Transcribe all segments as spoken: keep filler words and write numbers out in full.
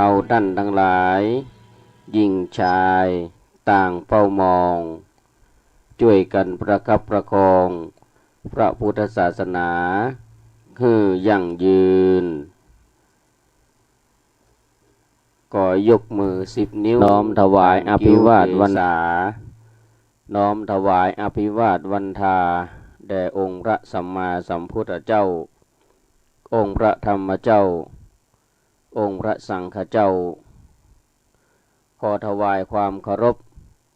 เฮาต้านตังหลาย ญิงจาย ต่างเฝ้ามอง จ้วยกั๋นประคับประคอง พระพุทธศาสนา หื้อยั่งยืน ก็ยกมือสิบนิ้ว น้อมถวายอภิวาทวัน น้อมถวายอภิวาทวันทา แด่องค์พระสัมมาสัมพุทธเจ้า องค์พระธรรมเจ้า องค์พระสังฆเจ้า ขอถวายความเคารพ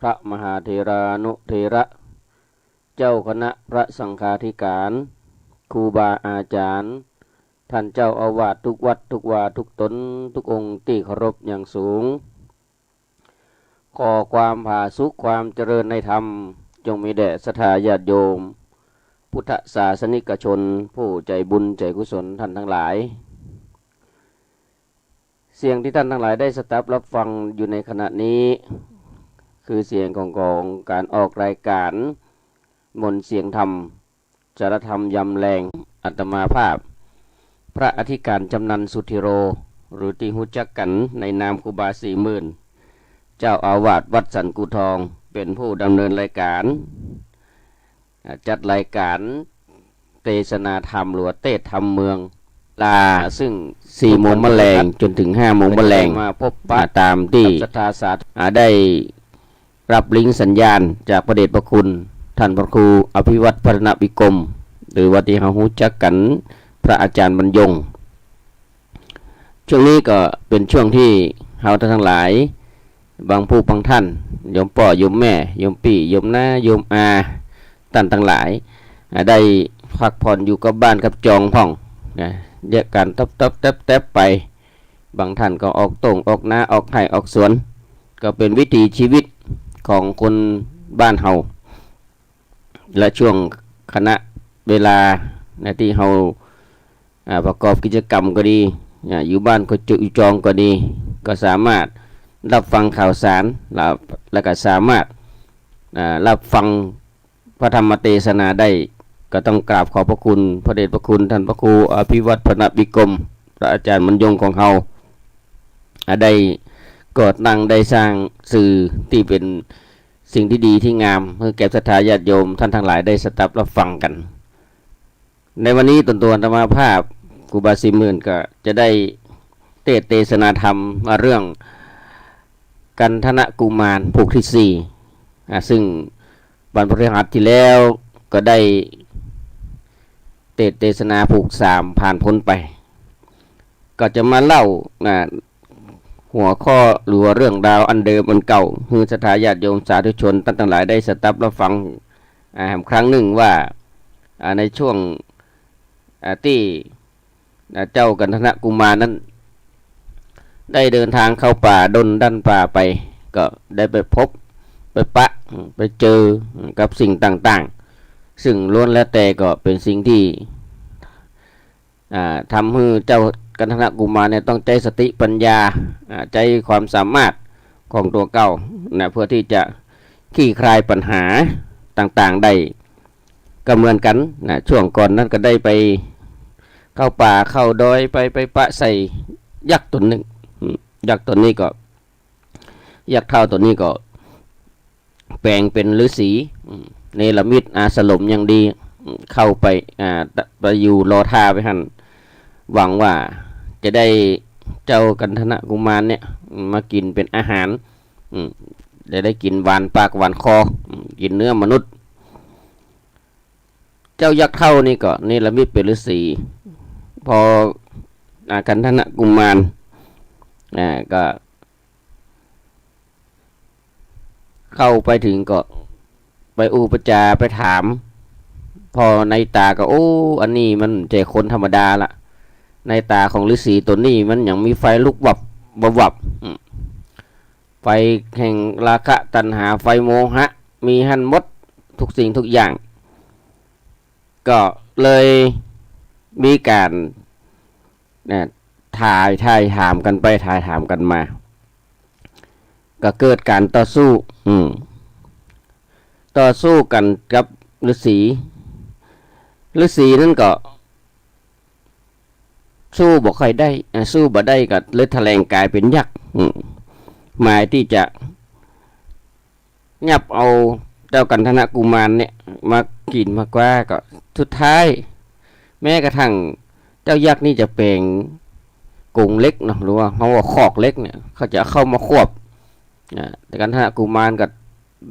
พระมหาเถรานุเถระ เจ้าคณะพระสังฆาธิการ ครูบาอาจ๋ารย์ ต้านเจ้าอาวาสกู้วัดกู้วากู้ต๋นกู้องค์ตี้เคารพอย่างสูง ขอความผาสุกความเจริญในธรรม จงมีแด่ศรัทธาญาติโยม พุทธศาสนิกชน ผู้ใจ๋บุญใจ๋กุศลต้านตังหลาย เสียงตี้ต้านตังหลายได้สดับรับฟังอยู่ในขณะนี้ คือเสียงของ ของก๋านออกรายก๋าน มนต์เสียงธรรม สารธรรมยามแลง อาตมาภาพ พระอธิการจำนันสุธีโร หรือตี้ฮู้จักกั๋นในนามครูบาสี่หมื่น เจ้าอาวาสวัดสันกู่ทอง เป๋นผู้ดำเนินรายก๋าน อ่า จัดรายก๋านเตสนาธรรมหรือว่าเตสน์ธรรมเมืองลา ซึ่งสี่โมงมะแลงจ๋นเถิงห้าโมงมะแลง มาพบปะ อ่า ต๋ามตี้ ศรัทธาสาธุ อ่า ได้ ฮับลิงก์สัญญาณจากพระเดชพระคุณต้านพระครูอภิวัฒน์พัฒนวิกรม หรือว่าตี้เฮาฮู้จักกั๋น พระอาจ๋ารย์บรรยง ช่วงนี้ก็เป๋นช่วงตี้เฮาต้านตังหลาย บางผู้บางต้าน โยมป้อ โยมแม่ โยมปี้ โยมน้า โยมอา ต้านตังหลาย อ่า ได้พักผ่อนอยู่กับบ้านกับจองพ่อง นะ แยะก๋านต๊อบๆ แต๊บๆ ไป บางต้านก็ออกต้งออกนา ออกไฮ่ออกสวน ก็เป๋นวิถีชีวิตของคนบ้านเฮา และช่วงขณะเวลานะตี้เฮา อ่า ประกอบกิจกรรมก็ดี อ่า อยู่บ้านก็จุ อยู่จองก็ดี ก็สามารถฮับฟังข่าวสาร แล้ว แล้วก็สามารถ อ่า ฮับฟัง พระธรรมเตสนาได้ ก็ต้องกราบขอบพระคุณพระเดชพระคุณต้านพระครูอภิวัฒน์พัฒนวิกรม พระอาจ๋ารย์บรรยงของเฮา อ่า ได้ก่อตั้ง ได้สร้างสื่อตี้เป๋นสิ่งตี้ดีตี้งาม หื้อแก่ศรัทธาญาติโยมต้านตังหลายได้สดับฮับฟังกั๋น ในวันนี้ต๋นตั๋วอาตมาภาพ ครูบาสี่หมื่น ก็จะได้เตสน์เตสนาธรรมมาเรื่อง กันธนกุมารผูกตี้สี่ อ่า ซึ่งวันพฤหัสตี้แล้วก็ได้เตสน์เตสนาผูกสามผ่านป๊นไป ก็จะมาเล่า อ่า หัวข้อหรือว่าเรื่องราวอันเดิมอันเก่า หื้อศรัทธาญาติโยมสาธุชนต้านตังหลายได้สดับฮับฟัง อ่า แหมครั้งนึ่งว่า อ่า ในช่วง อ่า ตี้ อ่า เจ้ากันธนกุมารนั้น ได้เดินตางเข้าป่าดงดั้นป่าไป ก็ได้ไปพบ ไปปะ ไปเจอกับสิ่งต่างๆ ซึ่งล้วนแล้วแต่ก็เป๋นสิ่งตี้ อ่า ทำหื้อเจ้ากันธนกุมารเนี่ยต้องใจ๊สติปัญญา อ่า ใจ๊ความสามารถของตั๋วเก่านะ เพื่อตี้จะคลี่คลายปัญหาต่างๆ ได้ ก็เหมือนกั๋นนะ ช่วงก่อนนั้นก็ได้ไปเข้าป่าเข้าดอย ไป ไปปะใส่ยักษ์ต๋นนึ่ง อืม ยักษ์ต๋นนี้ก็ ยักษ์เฒ่าต๋นนี้ก็ แปลงเป๋นฤๅษี อืม เนรมิตอาสรมอย่างดี อืม เข้าไป อ่า ไปอยู่รอท่าไว้หั้น หวังว่าจะได้เจ้ากันธนกุมารเนี่ย อืม มากิ๋นเป๋นอาหาร อืม จะได้กิ๋นหวานปากหวานคอ อืม กิ๋นเนื้อมนุษย์ เจ้ายักษ์เฒ่านี่ก็เนรมิตเป๋นฤๅษี พอ อ่า กันธนกุมาร อ่า ก็ เข้าไปเถิงก็ไปอู้ไปจ๋าไปถาม พอในต๋าก็ โอ้ อันนี้มันบ่ใจ้คนธรรมดาละ ในต๋าของฤๅษีต๋นนี้มันยังมีไฟลุกวับวับวับ อืม ไฟแห่งราคะตัณหา ไฟโมหะ มีหั้นหมด กู้สิ่งกู้อย่าง ก็เลยมีก๋าน นะ ถ่าย ถ่ายถามกั๋นไป ถ่ายถามกั๋นมา ก็เกิดก๋านต่อสู้ อืม ต่อสู้กั๋นกับฤๅษี ฤๅษีนั้นก็ สู้บ่ค่อยได้ อ่า สู้บ่ได้ก็เลยแถลงก๋ายเป๋นยักษ์ อืม หมายตี้จะยับเอาเจ้ากัณฑนกุมารเนี่ยมากิ๋นมาคว้า ก็สุดท้าย แม้กระทั่งเจ้ายักษ์นี่จะแป๋งกรงเหล็กเนาะ หรือว่าเฮาว่าคอกเหล็กเนี่ย เขาจะเอาเข้ามาควบ อ่า แต่กัณฑนกุมารก็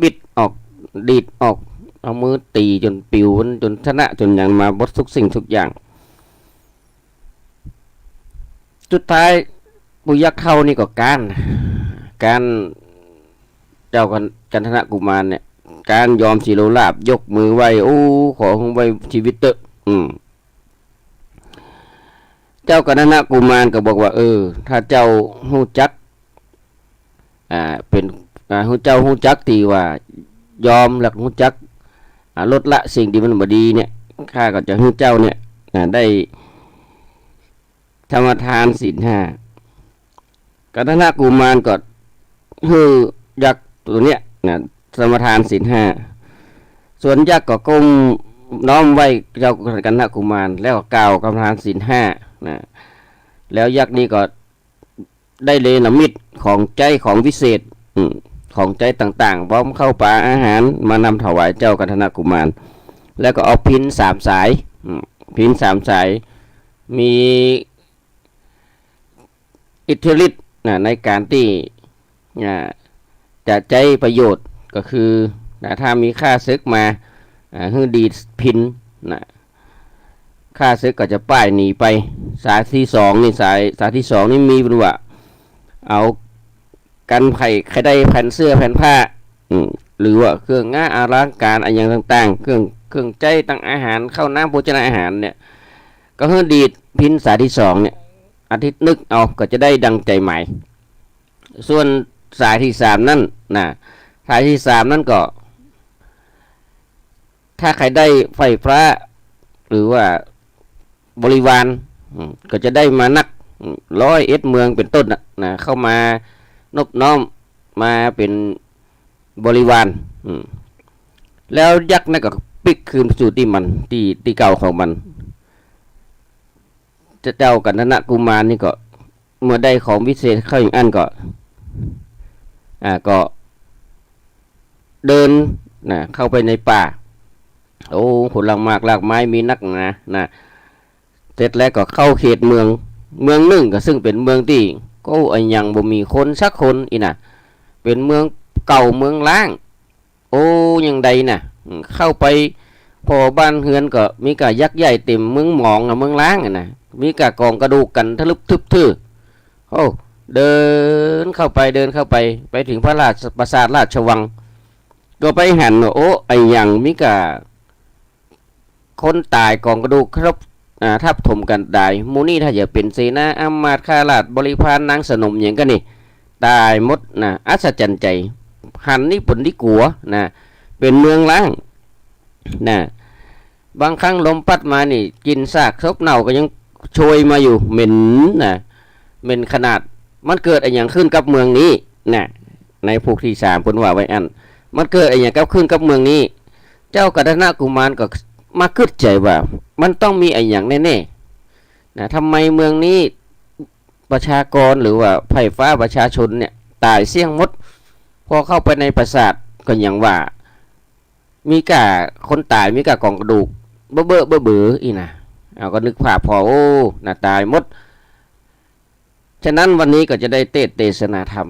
บิดออก ดีดออก เอามือตี๋จ๋นปิ๋ว จ๋นชนะ จ๋นหยังมาเบิดทุกสิ่งทุกอย่าง สุดท้าย ปู่ยักษ์เฒ่านี่ก็ก๊าน ก๊านเจ้ากัณ กัณฑนกุมารเนี่ย ก๊านยอมสิโลราภ ยกมือไหว้ โอ้ ขอหื้อไว้จีวิตเต๊อะ อืม เจ้ากัณฑนกุมารก็บอกว่า เออ ถ้าเจ้าฮู้จัก อ่า เป๋น อ่า ฮู้ เจ้าฮู้จักตี้ว่ายอม แล้วฮู้จัก อ่า ลดละสิ่งตี้มันบ่ดีเนี่ย ข้าก็จะหื้อเจ้าเนี่ย อ่า ได้สมาทานศีลห้า กัณฑนกุมารก็หื้อยักษ์ตั๋วเนี้ยนะ สมาทานศีลห้า ส่วนยักษ์ก็ก้มน้อมไหว้เจ้ากัณฑนกุมาร แล้วก็กล่าวสมาทานศีลห้านะ แล้วยักษ์นี่ก็ได้เนรมิตของใจ๊ของวิเศษ อืม ของใจ๊ต่างๆ พร้อมข้าวป๋าอาหารมานำถวายเจ้ากัณฑนกุมาร แล้วก็เอาพิณสามสาย อืม พิณสามสาย มี อิทธิฤทธิ์นะ ในก๋านตี้ อ่า จะใจ๊ประโยชน์ ก็คือ นะ ถ้ามีข้าศึกมา อ่า หื้อดีดพิณนะ ข้าศึกก็จะป้ายหนีไป สายตี้สองนี่ สาย สายตี้สองนี่มีเป๋นว่า เอา กั๋นใผใค่ได้แผ่นเสื้อแผ่นผ้า อืม หรือว่าเครื่องงาอารังก๋ารอะหยังต่างๆ เครื่อง เครื่องใจ๊ตังอาหาร ข้าวน้ำโภชนาอาหารเนี่ย ก็หื้อดีดพิณสายตี้สองเนี่ย อาทิตย์นึกเอาก็จะได้ดังใจ๋หมาย ส่วนสายตี้สามนั้นนะ สายตี้สามนั้นก็ ถ้าใค่ได้ไฟฟ้า หรือว่าบริวาร อืม ก็จะได้มานัก อืม ร้อยเอ็ดเมืองเป๋นต้นนะ นะ เข้ามานบน้อมมาเป๋นบริวาร อืม แล้วยักษ์นั้นก็ปิ๊กคืนสู่ตี้มัน ตี้ ตี้เก่าของมัน เจ้า เจ้ากัณฑนกุมารนี่ก็ เมื่อได้ของวิเศษเข้าอย่างอั้นก็ อ่า ก็เดินนะ เข้าไปในป่า โอ้ ผลหมากรากไม้มีนักหนานะ เสร็จแล้วก็เข้าเขตเมือง เมืองนึ่งก็ซึ่งเป๋นเมืองตี้ ก็อะหยังบ่มีคนสักคนอี้นะ เป๋นเมืองเก่าเมืองร้าง โอ้ ยังใดนะ อืม เข้าไปผ่อบ้านเฮือนก็มีก้ายักษ์ใหญ่เต๋มเมืองหมองอะ เมืองร้างอะนะ มีก้ากองกระดูกกั๋นทะลึบทึบทื่อ โอ้ เดินเข้าไป เดินเข้าไป ไปเถิงพระราช ปราสาทราชวัง ก็ไปหันว่า โอ้ อะหยังมีก้า คนต๋ายกองกระดูกครับ อ่า ทับถมกั๋นต๋าย หมู่นี้ถ้าจะเป๋นเสนาอำมาตย์ข้าราชบริพารนางสนมหยังกั๋นนี่ ต๋ายหมดนะ อัศจรรย์ใจ๋ หันนี่เป๋นตี้กั๋วนะ เป๋นเมืองร้างนะ บางครั้งลมปั๊ดมานี่ กลิ่นซากศพเน่าก็ยังโชยมาอยู่ เหม็นนะ เหม็นขนาด มันเกิดอะหยังขึ้นกับเมืองนี้นะ ในผูกตี้สามเปิ้นว่าไว้อั้น มันเกิดอะหยังกับ ขึ้นกับเมืองนี้ เจ้ากัณฑนกุมารก็มากึ๊ดใจ๋ว่า มันต้องมีอะหยังแน่ๆ นะ ทำไมเมืองนี้ประชากรหรือว่าไพร่ฟ้าประชาชนเนี่ยต๋ายเสี้ยงหมด พอเข้าไปในปราสาทก็อย่างว่า มีก้าคนต๋าย มีก้ากองกระดูก เบ้อๆ เบ้อๆ อี้นะ เอาก็นึกภาพผ่อ โอ้ นะ ต๋ายหมด ฉะนั้นวันนี้ก็จะได้เตสน์เตสนาธรรม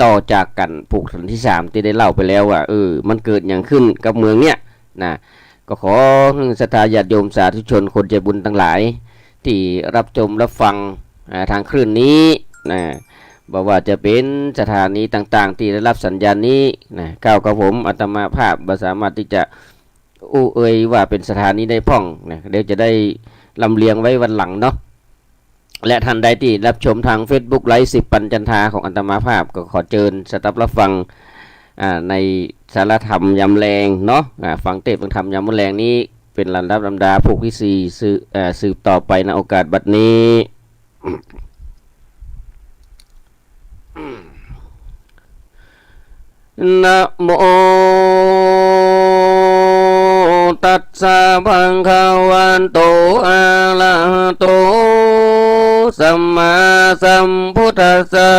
ต่อจากกั๋นผูกตี้สามตี้ได้เล่าไปแล้วว่า เออ มันเกิดหยังขึ้นกับเมืองเนี่ยนะ ก็ขอหื้อศรัทธาญาติโยมสาธุชนคนใจ๋บุญตังหลาย ตี้ฮับชมฮับฟัง อ่า ตางคลื่นนี้นะ บ่ว่าจะเป๋นสถานีต่างๆ ตี้ได้ฮับสัญญาณนี้นะ ข้ากับผมอาตมาภาพบ่สามารถตี้จะอู้เอ่ยว่าเป๋นสถานีใดพ่องนะ เดี๋ยวจะได้ลำเลียงไว้วันหลังเนาะ และท่านใดตี้ฮับชมตางเฟซบุ๊กไลฟ์สิบปันจันทาของอาตมาภาพ ก็ขอเจิญสดับฮับฟัง อ่า ในสาระธรรมยามแลงเนาะ อ่า ฟังเตสน์ฟังธรรมยามแลงนี้ เป๋นลำดับลำดาผูกตี้สี่ สืบ เอ่อ สืบต่อไป ณ โอกาสบัดนี้ นะโม ตัสสะ ภะคะวะโต อะระหะโต สมมาสัมพุทธัสสะ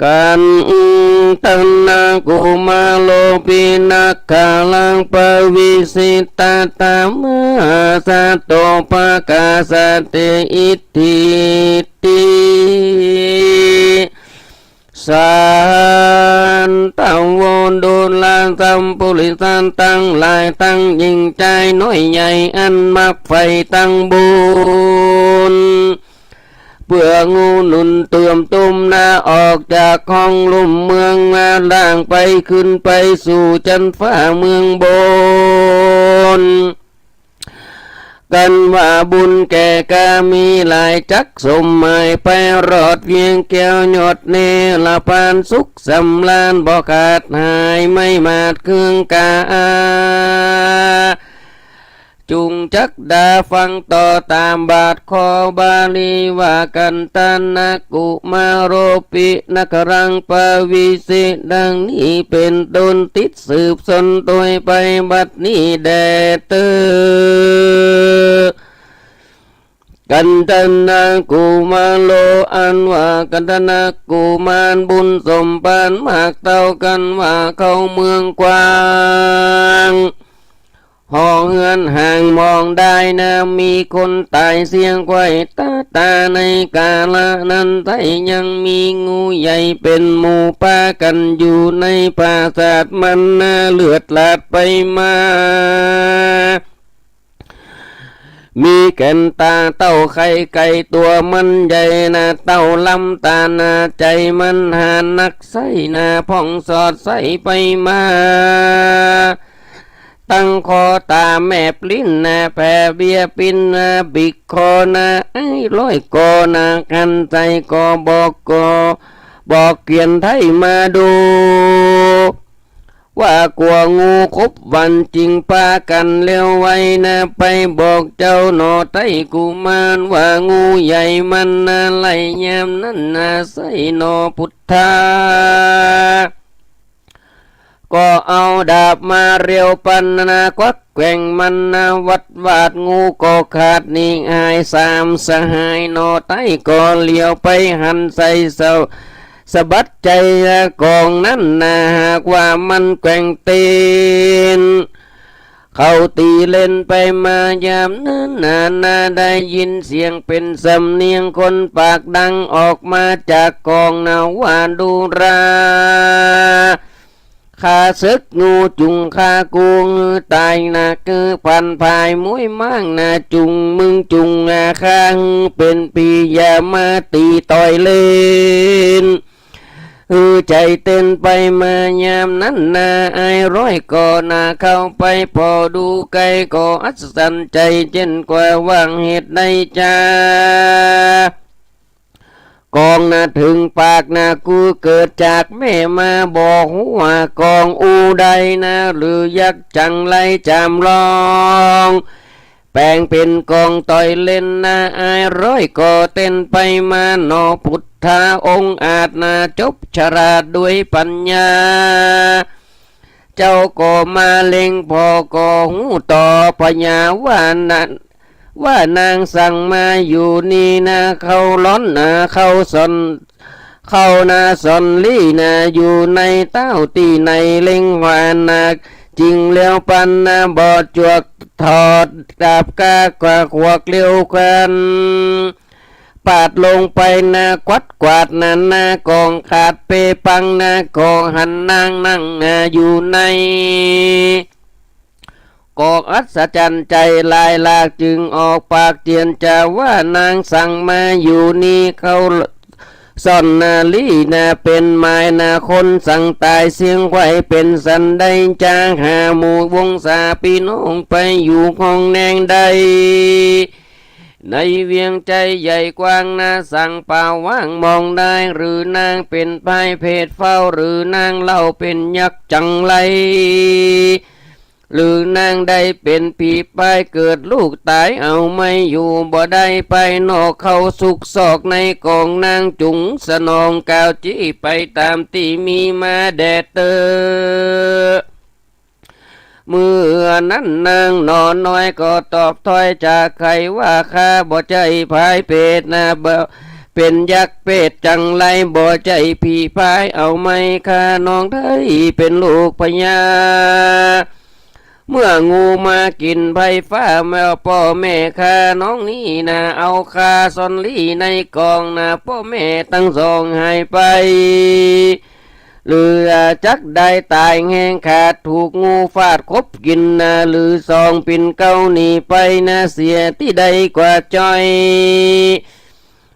กันทะนะกุมาโรปินะคะรังปะวิสิตะตะมะหาสัตโต ปะกาสะเต อิทธิติ สัตถะโว ดูราสัปปุริสะตังหลาย ตังญิงจายน้อยใหญ่ อันมักใฝ่ตังบุญ เปื้องูหนุนเติมตุ้มนา ออกจากห้องลุ่มเมืองมาล่างไป ขึ้นไปสู่จั๊นฟ้าเมืองบน กันว่าบุญแก่กามีหลาย จักสมหมายไปรอดเวียงแก้วยอดเนรภาน สุขสำราญบ่ขาดหาย ไม่หมาดเคืองกา จุงจักดาฟังต่อต๋ามบาท ข้อบาลีว่า กันทะนะกุมาโรปินะคะรังปะวิสิ ดังนี้เป๋นต้น ติดสืบสนโตยไปบัดนี้แด่เต๊อะ กันทะนะกุมาโร อันว่ากันทะนะกุมาร บุญสมปานมากเต้า กันว่าเข้าเมืองกว้าง หอเฮือนห่างมองดายนา มีคนต๋ายเสี้ยงไขว่ต๋าต๋า ในกาละนั้นไท้ ยังมีงูใหญ่เป๋นหมู่ปากั๋นอยู่ในปราสาทมันนา เลือดหลาดไปมา มีแก่นต๋าเต้าไข่ไก่ ตั๋วมันใหญ่นาเต้าลำต๋านา ใจ๋มันหานักใสนา ผ่องสอดใสไปมา ตั้งคอต๋าแมบลิ้นนา แผ่เบียปินนา บิกคอนา ไอ้ร้อยก่อนา คันใจ๋ก่อบอกก่อ บอกเกียรติไท้มาดู ว่ากั๋วงูขบวัน จึงปากั๋นเร็วไวนา ไปบอกเจ้าหน่อไท้กุมาร ว่างูใหญ่มันนา ไล่ยามนั้นนา ใส่หน่อพุทธา ก็เอาดาบมาเร็วปันนา ควักแกว่งมันนา วัดวาด งูก็ขาดหนีหาย สามสหายหน่อไท้ก็เหลียวไปหันใส่เศร้า สะบัดใจ๋กองนั้นนา หากว่ามันแกว่งเต้น เขาตี๋เล่นไปมายามนั้นนา นาได้ยินเสียงเป๋นสำเนียงคนปากดัง ออกมาจากกองนา ว่าดูรา ข้าศึกงูจุงฆ่ากูหื้อต๋ายนา คือพันภายมวยม้างนา จุงมึงจุงอาฆ่าหื้อเป๋นผี อย่ามาตี๋ต่อยเล่น หื้อใจ๋เต้นไปมายามนั้นนา ไอ้ร้อยก่อนา เข้าไปผ่อดูใก้ก็อัศจรรย์ใจ๋ เจ้นกว่าว่าเหตุใดจา กองนาเถิงปากนา กูเกิดจากแม่มา บ่ฮู้ว่ากองอู้ใดนา หรือยักษ์จังไรจำลอง แป๋งเป๋นกองต่อยเล่นนา ไอ้ร้อยก่อเต้นไปมา หน่อพุทธาองค์อาจนา จบฉลาดด้วยปัญญา เจ้าก็มาเล็งผ่อก็ฮู้ต่อพญาว่านั้น ว่านางสั่งมาอยู่นี่นา เข้าร้อนนา เข้าสอน เข้านาสอนลี้นา อยู่ในเต้าตี้ไหน เล็งว่านา จริงแล้วปันนา บ่จวกถอดดาบก้ากว่าขวกเร็วกัน ปาดลงไปนา ควัดกวาดนา นากองขาดเปปังนา ก็หันนางนั่งนาอยู่ใน ก็อัศจรรย์ใจ๋หลายหลาก จึงออกปากเจียนจาว่า นางสั่งมาอยู่นี่ เข้าซ่อนนา ลี้นา เป๋นหมายนา คนสั่งต๋ายเสี้ยงไขว่ เป๋นสันใดจา หาหมู่วงศาปี้น้องไปอยู่ห้องแนงใด ในเวียงใจ๋ใหญ่กว้างนา สั่งเปล่าว่างมองได้ หรือนางเป๋นพายเพศเฝ้า หรือนางเล่าเป๋นยักษ์จังไร หรือนางได้เป๋นผีป้าย เกิดลูกต๋ายเอาไม่อยู่ บ่ได้ไปนอก เข้าซุกซอกในกองนาง จุงสนองกล่าวจี้ไปต๋ามตี้มีมาแด่เต๊อะ เมื่อนั้นนางหนอน้อยก็ตอบถ้อยจาไขว่า ข้าบ่ใจ้ผายเปรตนา บ่ เป๋นยักษ์เปรตจังไร บ่ใจ้ผีผาย เอาไม้ข้าน้องไถเป๋นลูกพญา เมื่องูมากิ๋นไพร่ฟ้า แม่ป้อแม่ข้าน้องนี้นา เอาข้าซ่อนลี้ในกองนา ป้อแม่ตังสองหายไป หรือจักได้ต๋ายแฮงขาด ถูกงูฟาดคบกิ๋นนา หรือสองปิ่นเกล้าหนีไปนา เสียตี้ได้กว่าจ้อย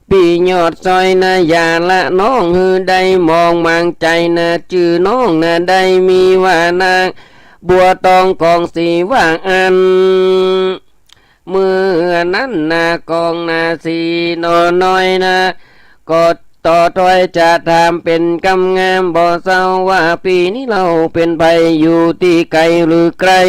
ปี้ยอดซ้อยนา อย่าละน้อง หื้อได้มองหมางใจ๋นา จื้อน้องนาได้มีว่านางบัวตองกองสีว่าอั้น เมื่อนั้นนาคองนาสีหนอน้อยนา ก็ต่อถ้อยจะถามเป๋นกำงามบ่เศร้าว่า ปี้นี้เล่าเป๋นใผ อยู่ตี้ไก๋หรือใก้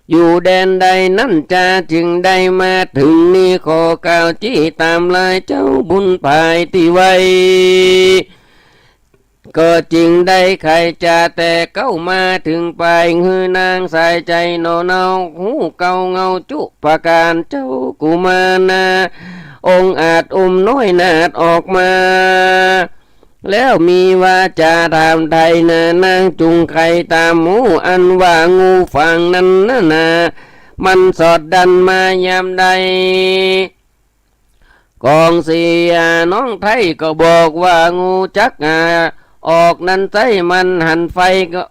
อยู่แดนใดนั้นจา จึงได้มาเถิงนี้ ขอกล่าวจี้ต๋ามลายเจ้าบุญผายตี้ไว ก็จึงได้ไขจาแต่เก๊ามาเถิงปาย หื้อนางสายใจ๋หนอเนา ฮู้เก๊าเงาจุประก๋าน เจ้ากุมารนา องอาจอุ้มน้อยนาฏออกมา แล้วมีวาจาถามไถ่นา นางจุ่งไขต๋ามฮู้ อันว่างูฝางนั้นนานา มันสอดดันมายามใด กองเสียน้องไถก็บอกว่า งูจัก อ่า ออกนั้นใจ้ มันหันไฟก็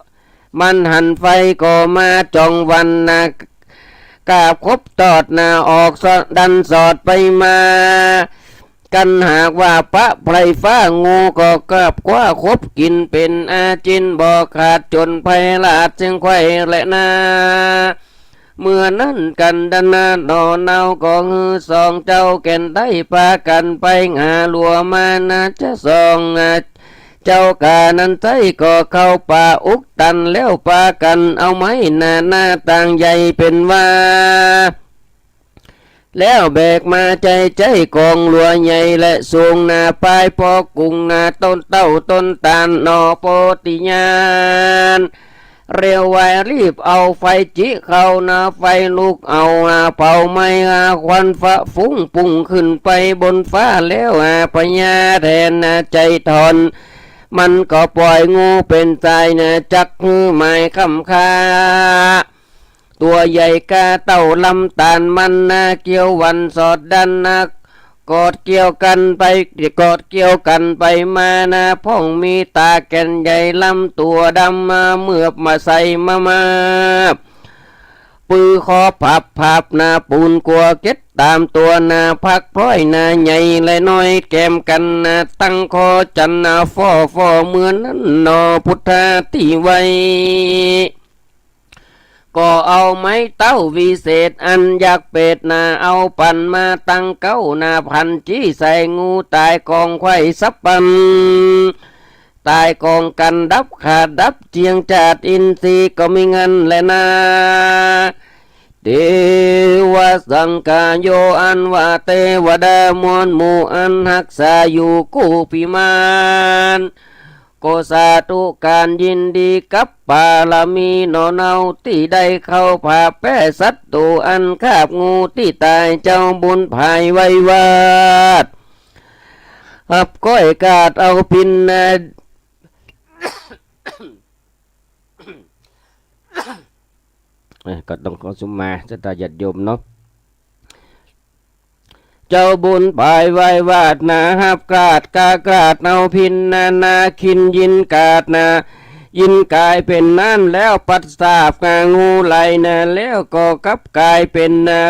มันหันไฟก็มาจ่องวันนา กาบคบตอดนา ออกสอดดันสอดไปมา กันหากว่าปะไพร่ฟ้า งูก็กาบคว้าคบกิ๋นเป๋นอาจิน บ่ขาดจ๋นไพร่ลาดเสียงไขว่แลนา เมื่อนั้นกันดานาหนอเนา ก็หื้อสองเจ้าแก่นไถพากั๋นไปหาหลัวมานา จะสอง อ่า เจ้าก๋านั้นไถก็เข้าป่าอุกตัน แล้วปากั๋นเอาไม้นานาต่างใหญ่เป๋นว่า แล้วแบกมาใจ้ใจ้ก๋องหลัวใหญ่และสูงนา ปายปอกุ่งนา ต้นเต้าต้นตาลหนอโปธิญาณ เร็วไวรีบเอาไฟจิเข้านา ไฟลุกเอาหาเผาไหม้หาควันฟะฟุ้งปุ้งขึ้นไปบนฟ้า แล้วหาพญาแถนนา ใจ๋ถอน มันก็ป่อยงูเป๋นสายนา จักหื้อหมายค่ำค่า ตั๋วใหญ่ก้าเต้าลำต๋าน มันนาเกี้ยววันสอดดันนา กอดเกี้ยวกั๋นไป กอดเกี้ยวกั๋นไปมานา พ่องมีต๋าแก่นใหญ่ลำตั๋วดำมา เมือบมาใส่มามา ปือคอผับผับนา ปูนกัวเก็ดต๋ามตั๋วนา พักพร้อยนา ใหญ่และน้อยแกมกั๋นนา ตั้งคอจันนา ฟ้อฟ้อเมื่อนั้นหนอพุทธาตี้ไว ก็เอาไม้เต้าวิเศษอันยักษ์เปรตนา เอาปั่นมาตั้งเก๊านา พันจี้ใส่งูต๋ายก๋องไขว่สับปัน ต๋ายก๋องกั๋นดับขาดดับเจียงจาติ อินทรีย์ก็มีงันแลนา เทวสังคาโย อันว่าเตวดามวลหมู่ อันฮักษาอยู่กู้พิมาน ก็สาธุก๋านยินดีกับปารมีหนอเนา ตี้ได้เข้าผ่าแป้ศัตรู๋อันคาบงูตี้ต๋าย เจ้าบุญผายไวยวาด ฮับก้อยกาดเอาพินนา เอ้ย ก็ต้องขอสุมาศรัทธาญาติโยมเนาะ เจ้าบุญผายไวยวาดนา ฮับกาดกากาดเอาพินนานา คินยินกาดนา ยินก๋ายเป๋นนั้นแล้ว ปัสสาบกางูไหลนา แล้วก็กลับก๋ายเป๋นนา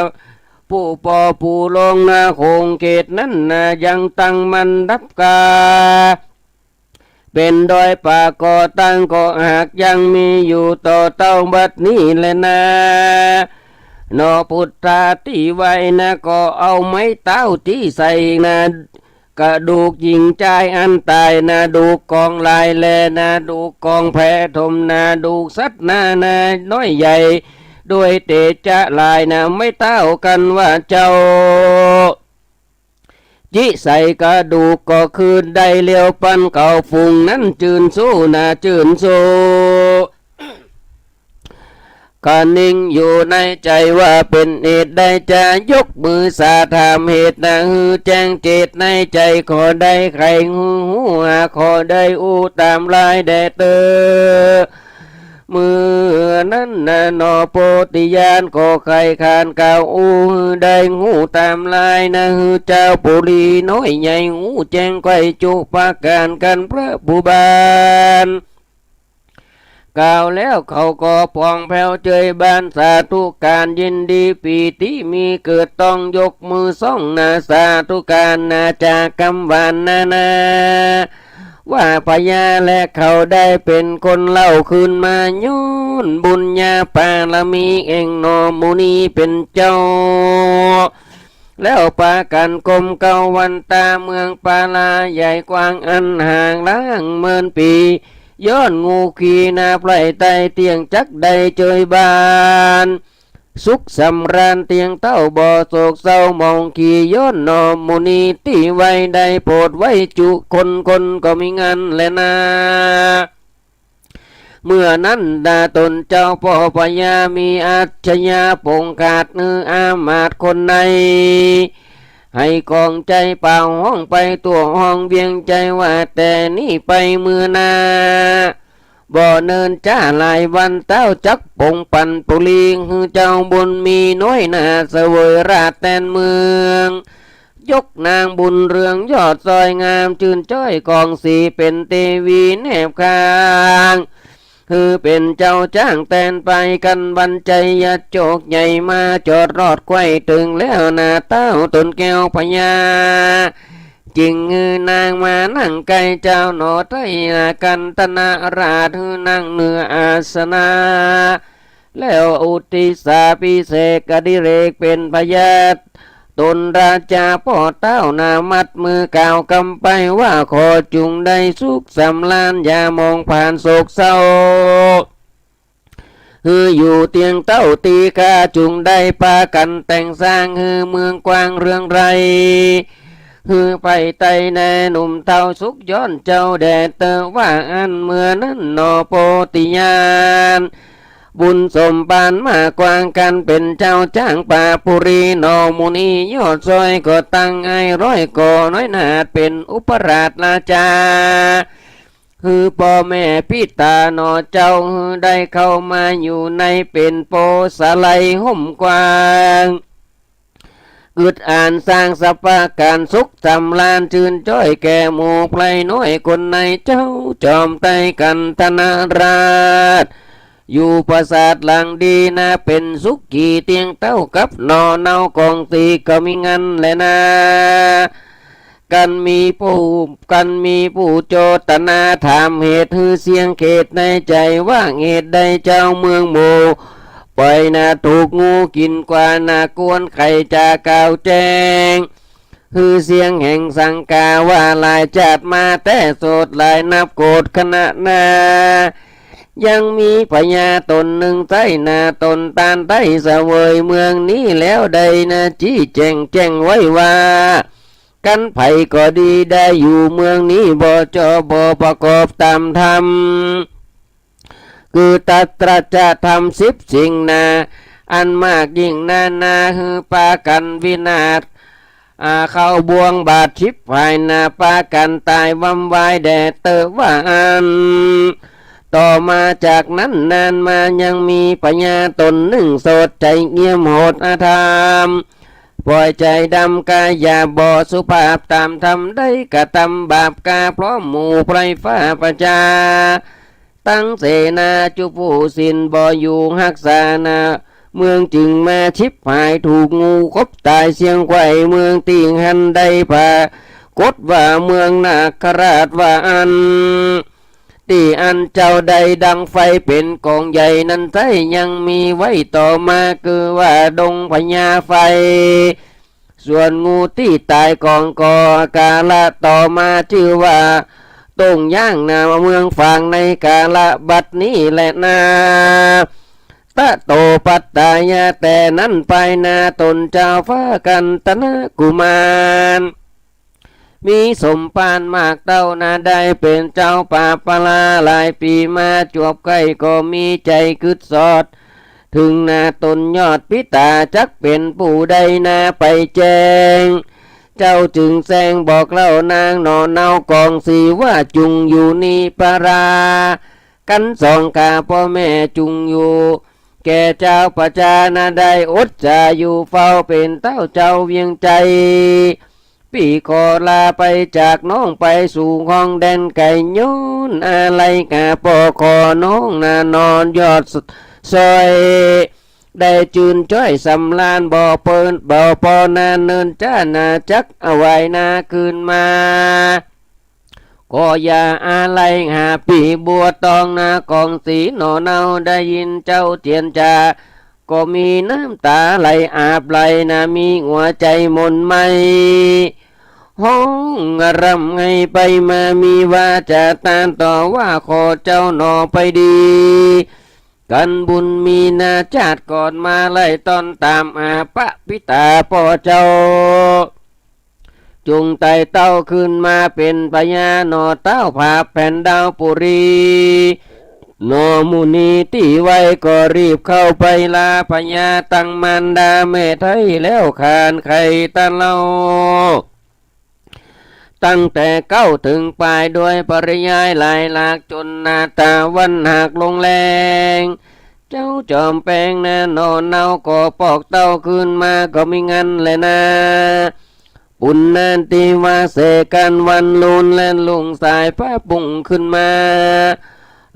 ผู้ปอผู้ลงนา โขงเขตนั้นนา ยังตั้งมั่นดับกา เป๋นดอยป่าก่อตั้ง ก็หากยังมีอยู่ต่อเต้าบัดนี้แลนา หนอพุทธาตี้ไวนา ก็เอาไม้เต้าจี้ใส่นา กระดูกหญิงจายอันต๋ายนา ดูกกองลายแลนา ดูกกองแพถมนา ดูกสัตว์นานาน้อยใหญ่ ด้วยเตจะหลายนา ไม้เต้ากั๋นว่าเจ้า จิใส่กระดูกก็คืนได้เร็ว ปันเขาฝูงนั้นจืนสู้นาจืนสู้ คะนิงอยู่ในใจ๋ว่าเป๋นเหตุใดจะยกมือสาถามเหตุนา หื้อแจ้งเจตในใจ๋ ข้อใดใค่หื้อฮู้หา ข้อใดอู้ต๋ามลายแด่เต๊อะ เมื่อนั้นนาหนอโพธิญาณก็ใค่ขานกล่าวอู้หื้อได้ฮู้ต๋ามลายนา หื้อเจ้าปุรีน้อยใหญ่ฮู้แจ้งใค่จุประก๋านกั๋น พระผู้บานกล่าวแล้วเขาก็ผ่องแผ้วเจิยบานสาธุก๋าน ยินดีปีติมีเกิดต้อง ยกมือสองนาสาธุก๋านนา จากกำหวานนานา ว่าพญาและเขาได้เป๋นคนเล่าคืนมา ย้อนบุญญาปารมีเองหนอมุนีเป๋นเจ้า แล้วปากั๋นก้มเก้าวันต๋าเมืองปาลาใหญ่กว้างอันห่างล้างเมินปี ย้อนงูขีนาไพร่ไต้เตี้ยงจักได้เจิยบาน สุขสำราญเตี้ยงเต้าบ่โศกเศร้าหมองขี ย้อนหนอมุนีตี้ไว้ได้โผดไว้จุคน คนก็มีงันแลนา เมื่อนั้นนาต๋นเจ้าป้อพญามีอาชญาปงขาด หื้ออามาตย์คนใน ให้กองใจ๋เป่าฮ้องไปทั่วห้องเวียงใจ๋ว่า แต่นี้ไปเมือนา บ่เนินจ๊าหลายวันเต๊าจักปงปั๋นปุรี หื้อเจ้าบุญมีน้อยนาเสวยราชแตนเมือง ยกนางบุญเรืองยอดซอยงาม จื้นจ้อยกองสีเป๋นเตวีแนบข้าง หื้อเป๋นเจ้าจ๊างแตนไปกั๋น บันไจยโจกใหญ่มาจอดรอดใคว่เถิงแล้วนา เต๊าต๋นแก้วพญา จึงหื้อนางมานั่งใก้เจ้าหนอไต้นา กันธนราชหื้อนั่งเหนืออาสนะ แล้วอุทิศาภิเษกอดิเรกเป๋นพญา ต๋นราชาป้อเต๊านา มัดมือกล่าวกำไปว่า ขอจุ่งได้สุขสำราญ อย่าหมองผ่านโศกเศร้า หื้ออยู่เตี้ยงเต้าตี้ข้า จุ่งได้ปากั๋นแต่งสร้าง หื้อเมืองกว้างเรืองไร้ หื้อไปไต้แน่หนุ่มเฒ่าสุขย้อนเจ้าแด่เต๊อะ ว่าอั้นเมื่อนั้นหนอโพธิญาณ บุญสมปานมากกว้าง กั๋นเป๋นเจ้าจ๊างป่าปุรี หนอมุนียอดซอยก็ตั้งอ้ายร้อยก่อน้อยนาด เป๋นอุปราชราชา หื้อป้อแม่ปิต๋าหนอเจ้า หื้อได้เข้ามาอยู่ในเป๋นโปสาลัยฮ่มกว้าง กึ๊ดอันสร้างสรรพก๋านสุขสำราญ จื้นจ้อยแก่หมู่ไพร่น้อยคนใน เจ้าจอมไต้กันธนราช อยู่ปราสาทหลังดีนา เป๋นสุขีเตี้ยงเต้ากับหน่อเนาของสีก็มีงันแลนา กั๋นมีผู้ กั๋นมีผู้โจตนาถามเหตุ หื้อเสี้ยงเขตในใจ๋ว่า เหตุใดเจ้าเมืองหมู่ ปล่อยนาถูกงูกิ๋นกว่านา ควรใค่จะกล่าวแจ้ง หื้อเสี้ยงแห่งสังกาว่า หลายจ๊าดมาแต๊โสดหลายนับโกฏขณะนา ยังมีพญาต๋นนึ่งไส้นา ต๋นต้านไต้เสวยเมืองนี้แล้วได้นา จี้แจ้งแจ้งไว้ว่า กั๋นใผก็ดีได้อยู่เมืองนี้ บ่จอบ่ประกอบต๋ามธรรม คือตัตระจะธรรมสิบสิ่งนา อันมากยิ่งนานา หื้อปากั๋นวินาศ อ่า เข้าบ่วงบาดฉิบหายนา ปากั๋นตายวำวายแด่เต๊อะ ว่าอั้น ต่อมาจากนั้นนานมายังมีพญาต๋นนึ่งโสดใจ๋เงี่ยมโหดอธรรม ปล่อยใจ๋ดำกายหยาบบ่สุภาพต๋ามธรรม ได้กระตำบาปกาพร้อมหมู่ไพร่ฟ้าประชา ตังเสนาจุผู้สิ้นบ่อยู่ฮักษานา เมืองจึงมาฉิบหายถูกงูขบต๋ายเสี้ยงไขว่ เมืองตี้หั้นได้ปรากฏว่าเมืองนาคราชว่าอั้น ตี้อันเจ้าได้ดังไฟเป๋นก๋องใหญ่นั้นไส้ ยังมีไว้ต่อมาคือว่าดงพญาไฟ ส่วนงูตี้ต๋ายก๋องก่อกาละต่อมาจื้อว่าต้งย่างนาเมืองฝางในกาละบัดนี้แลนา ตะโตปัตตายะ แต่นั้นไปนาต๋นเจ้าฟ้ากันตนะกุมาร มีสมภารมากเต้านา ได้เป๋นเจ้าป่าปาลาหลายปี๋มา จวบใก้ก็มีใจ๋กึ๊ดสอด เถิงนาต๋นยอดปิต๋าจักเป๋นผู้ใดนาไปแจ้ง เจ้าจึงแจ้งบอกเล่านางหน่อเนาก๋องสีว่าจุ่งอยู่นิพพานา กั๋นสองข้าป้อแม่จุ่งอยู่ แก่เจ้าประจานาได้อดจะอยู่เฝ้าเป๋นเต้าเจ้าเวียงใจ๋ ปี้ขอลาไปจากน้องไปสู่ห้องแดนไก๋ ย้อนอาลัยข้าป้อขอน้องนาหน่อยอดซอย ได้จื้นจ้อยสำราญบ่เปิ้นบ่ปอนาเนินจ้านาจักเอาไหว้นาคืนมา ก็อย่าอาลัยหาปี้บัวตองนาก๋องสีหน่อเนาได้ยินเจ้าเจียรจา ก็มีน้ำต๋าไหลอาบไหลนา มีหัวใจ๋หม่นไหม้ ฮ้องร่ำไห้ไปมา มีวาจ๋าต้านต่อว่า ขอเจ้าหน่อไปดี กั๋นบุญมีนา จาติก่อนมาไล่ต้อนต๋ามอาปะปิต๋าป้อเจ้า จุ่งไต่เต้าคืนมาเป๋นพญาหน่อเต้าผาแผ่นดาวปุรี หน่อมุนีตี้ไหว้ก็รีบเข้าไปลาพญาตังมารดาแม่ไท้แล้วขานไขตะเล่า ตั้งแต่เก๊าเถิงปายโดยปริยายหลายหลากจ๋นนาต๋าวันหากลงแลง เจ้าจอมแปงนาหน่อเนาก็ปอกเต้าคืนมาก็มีงันแลนา ปุณณาติวาเสกั๋นวันลูนแล่นลุ่งสายฟ้าปุ่งขึ้นมา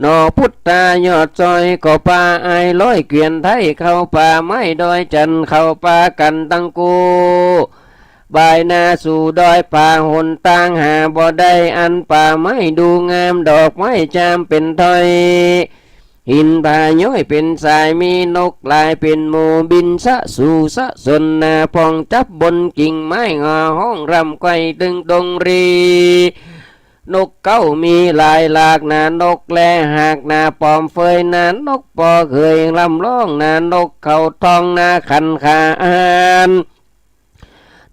หน่อพุทธายอดซอยก็ปาอ้ายร้อยเกวียนไท้เข้าป่าไม้ดอยจันทน์เข้าป่ากั๋นตังกู้ บ่ายนาสู่ดอยป่าหนตางหาบ่ได้ อันป่าไม้ดูงามดอกไม้จามเป๋นถ้อย หินผาย้อยเป๋นสาย มีนกหลายเป๋นหมู่บินสะสู่สะสนนา พ่องจับบนกิ่งไม้งอฮ้องร่ำไกวตึงดงรี นกเก๊ามีหลายหลากนา นกแลหากนาปอมเฟยนา นกปอเขยร่ำร้องนา นกเขาทองนาขันขาอาน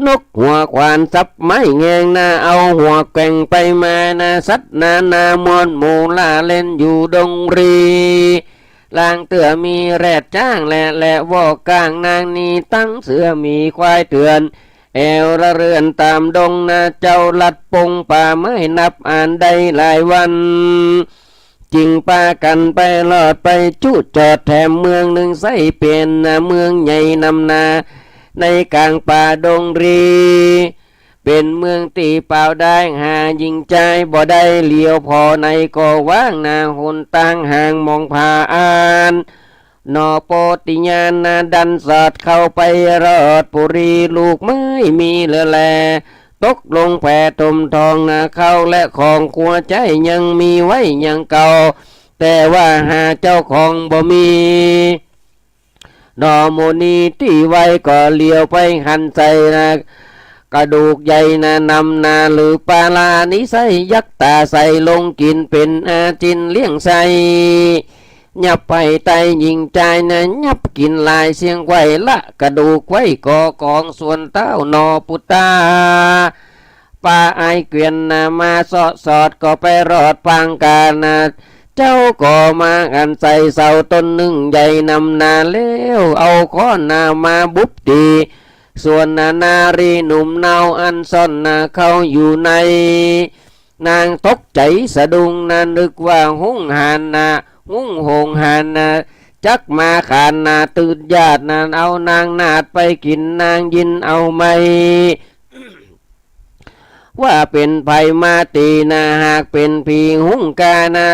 นกหัวขวานสับไม้แงงนา เอาหัวแกว่งไปมานา สัตว์นานามวลหมู่ล่าเล่นอยู่ดงรี ลางเตื้อมีแรดจ้างแล และวอกก้างนางนี้ ตังเสือหมีควายเถื่อน แอวระเรื่อนต๋ามดงนา เจ้าลัดปงป่าไม้นับอ่านได้หลายวัน จึงปากั๋นไปรอดไปจุจอดแถมเมืองนึ่ง ใส้เป๋นนาเมืองใหญ่นำนา ในก๋างป่าดงรี เป๋นเมืองตี้เปล่าดายหาญิงจายบ่ได้ เหลียวผ่อไหนก็ว้างนา หนตางห่างมองผ่าอาน หน่อโปธิญาณนาดันสอดเข้าไปรอดปุรี ลูกไม้มีเหลือแล ตกลงแผ่ถมทองนา ข้าวและของครัวใจ๊ยังมีไว้อย่างเก่า แต่ว่าหาเจ้าของบ่มี หน่อมุนีตี้ไหว้ก็เหลียวไปหันใส่นา กระดูกใหญ่นานำนา หรือปาลานิไส้ยักษ์ต๋าใส่ลงกิ๋นเป๋นอาจินเลี้ยงไส้ ยับไปไต้ญิงจายนา ยับกิ๋นหลายเสี้ยงไขว่ละ กระดูกไว้ก่อกองส่วนเต้าหน่อปุตตา ปาอ้ายเกวียนนามาเซาะสอดก็ไปรอดปางกานา เจ้าก็มาหันใส่เสาต้นนึ่งใหญ่นำนาแล้ว เอาค้อนนามาบุบตี๋ ส่วนนานารีหนุ่มเนาอันซ่อนนาเข้าอยู่ใน นางตกใจ๋สะดุ้งนา นึกว่าฮุ้งหานนา ฮุ้งโหงหานนา จักมาขานนา ตื่นญาตินา เอานางนาฏไปกิ๋น นางยินเอาไหม ว่าเป๋นใผมาตี๋นา หากเป๋นผีฮุ้งกานา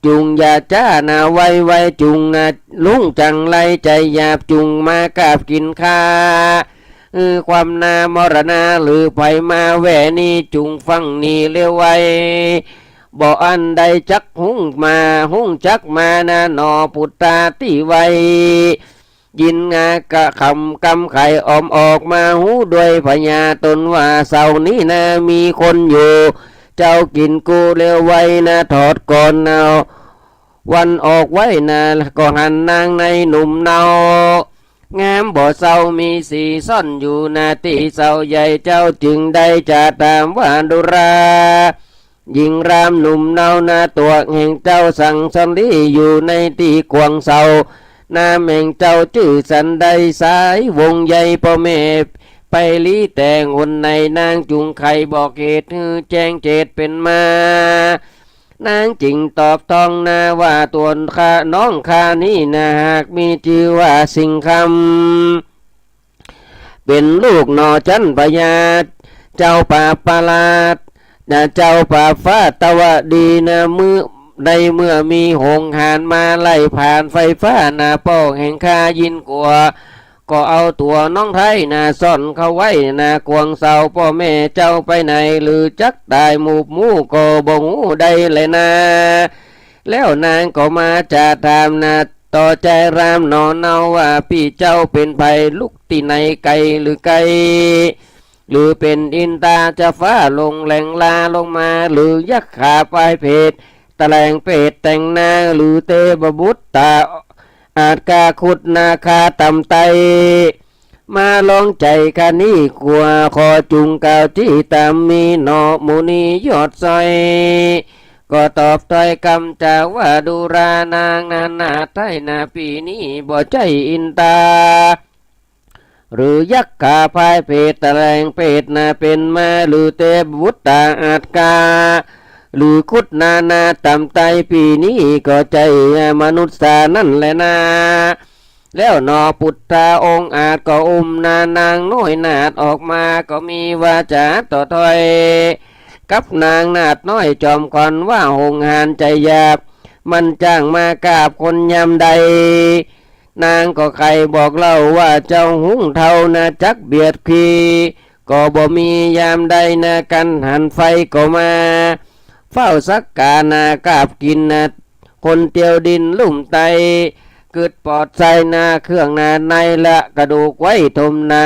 จุ่งอย่าจ๊านา ไวไวจุ่งนา ฮุ้งจังไรใจ๋หยาบ จุ่งมากราบกิ๋นข้า เออ ความนามรณา หรือใผมาแว่นี้ จุ่งฟังนี่เร็วไว บ่อั้นได้จักฮุ้งมา ฮุ้งจักมานา หน่อปุตตาตี้ไหว้ ยินงากะคำกำไขออมออกมาฮู้ด้วยผญาต๋นว่า เสานี้นามีคนอยู่ เจ้ากิ๋นกู้เร็วไวนา ถอดก่อนนา วันออกไว้นา ก็หันนางในหนุ่มเนา งามบ่เศร้ามีสีซ่อนอยู่นา ตี้เสาใหญ่เจ้าจึงได้จะถามว่า ดูรา หญิงรามหนุ่มเนานา ตั๋วแห่งเจ้าสังสลีอยู่ในตี้ขวางเสา นามแห่งเจ้าจื้อสันใด สายวงศ์ใยป้อแม่ไปลี้แต๊งหนไหน นางจุ่งใค่บอกเหตุหื้อแจ้งเจตเป๋นมา นางจึ่งตอบตองนาว่า ตั๋วข้าน้องข้านี้นา หากมีจื้อว่าสิงห์คำ เป๋นลูกหน่อจันทร์พญา เจ้าปราบประหลาดนา เจ้าปราบฟ้าตวดีนา เมื่อ ในเมื่อมีหงหานมาไล่ผลาญไฟฟ้านา ป้อแห่งข้ายินกั๋ว ก็เอาตั๋วน้องไท้นา ซ่อนเข้าไว้นา ขวางเศร้าป้อแม่เจ้าไปไหน หรือจักต๋ายหมูบหมู่ก็บ่ฮู้ได้แลนา แล้วนางก็มาจะถามนา ต่อใจรามหนอเนาว่า ปี้เจ้าเป๋นใผ ลุกตี้ไหน ไก๋หรือใก้ หรือเป๋นอินตาจะฟ้าลงแหลงลาลงมา หรือยักขาพายเปตตะแหลงเปตแต่งนา หรือเตพบุตตาอาจกาคุดนาคาต่ำไต้ มาลองใจ๋ข้านี้กั๋ว ขอจุ่งกล่าวตี้ต๋ามมีหน่อ หมู่นี้ยอดซอย ก็ตอบถ้อยกำจาว่า ดูรานางนานาไท้นา ปี้นี้บ่ใจ้อินตา หรือยักขาพายเปตตะแหลงเปตนา เป๋นมาหรือเตพบุตตาอาจกา หรือคุดนานาต่ำไต้ ปี้นี้ก็ใจ้มนุษย์สานั้นแลนา แล้วหนอปุตตาองค์อาจก็อุ้มนานางน้อยนาฏออกมา ก็มีวาจ๋าต่อถ้อยกับนางนาฏน้อย จอมขวัญว่าหงหานใจ๋หยาบ มันจ้างมากราบคนยามใด นางก็ใค่บอกเล่าว่า เจ้าฮุ้งเฒ่านาจักเบียดขี่ ก็บ่มียามใดนา กังหันไฟก็มา เฝ้าสักก๋านากราบกิ๋นนา คนเตียวดินลุ่มไต้ กึ๊ดปอดใส่นา เครื่องนาในละกระดูกไว้ถมนา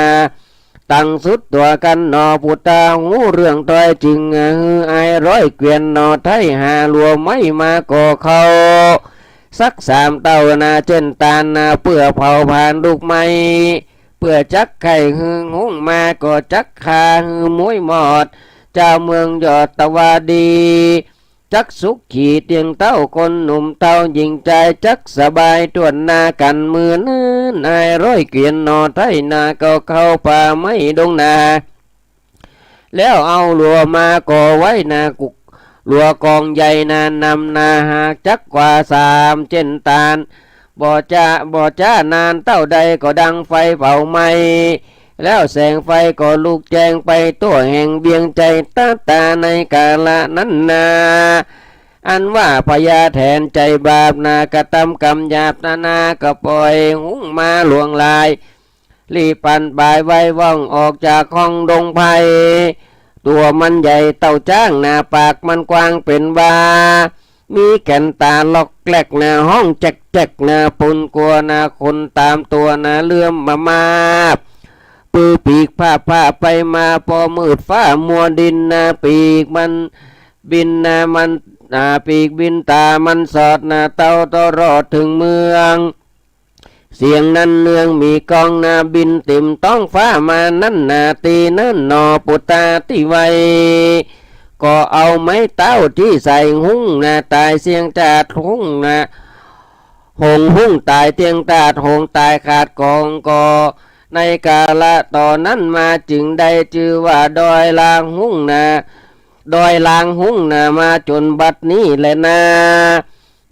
ตังสุดตั๋วกั๋นหนอ ปุตตาฮู้เรื่องถ้อยจึง หื้ออ้ายร้อยเกวียนหนอ ไท้หาลัวไม้มาก่อเข้า สักสามเต้านา เจ้นตานนา เปื้อเผาผลาญลูกไม้ เปื้อจักใค่หื้อฮุ้งมา ก็จักฆ่าหื้อม้วยหมอด เจ้าเมืองยอดตวาดี จักสุขีเตียงเต้า คนหนุ่มเต้าหญิงจาย จักสบายถ้วนนากั๋น เมื่อนั้นอ้ายร้อยเกวียนหนอ ไท้นาก็เข้าป่าไม้ดงนา แล้วเอาลัวมาก่อไว้นากุก ลัวกองใหญ่นา นำนาหากจักกว่าสามเจ้นตาน บ่จะ บ่จ้านานเต้าใดก็ดังไฟเผาไหม้ แล้วแสงไฟก็ลุกแจ้งไปทั่วแห่งเวียงไจ้ ตาตาในกาละนั้นนา อันว่าพญาแถนใจ๋บาปนา กระตำกรรมหยาบนานา ก็ปล่อยฮุ้งมาหลวงหลาย รีบปั่นป่ายไวว่องออกจากห้องดงไพร ตั๋วมันใหญ่เต้าจ๊างนา ปากมันกว้างเป๋นวา มีแก่นต๋าล็อกแกล็กนา ฮ้องแจ๊กแจ๊กนา ปูนกั๋วนา ขนต๋ามตั๋วนา เหลื่อมมามาบ ปือปีกพาบพาบไปมา ปอมืดฟ้ามัวดินนา ปีกมันบินนา มัน อ่า ปีกบินต๋ามันสอดนา เต้าตลอดเถิงเมือง เสียงนั้นเนืองมีก้องนา บินเต๋มต๊องฟ้ามานั้นนา ตี้นั้นหนอปุตตาตี้ไว ก็เอาไม้เต้าตี้ใส่ฮุ้งนา ต๋ายเสี้ยงจาดฮุ้งนา หงฮุ้งต๋ายเตี้ยงตาด หงต๋ายขาดกอง ก็ในกาละต่อนั้นมา จึงได้จื้อว่าดอยลางฮุ้งนา ดอยลางฮุ้งนา มาจ๋นบัดนี้แลนา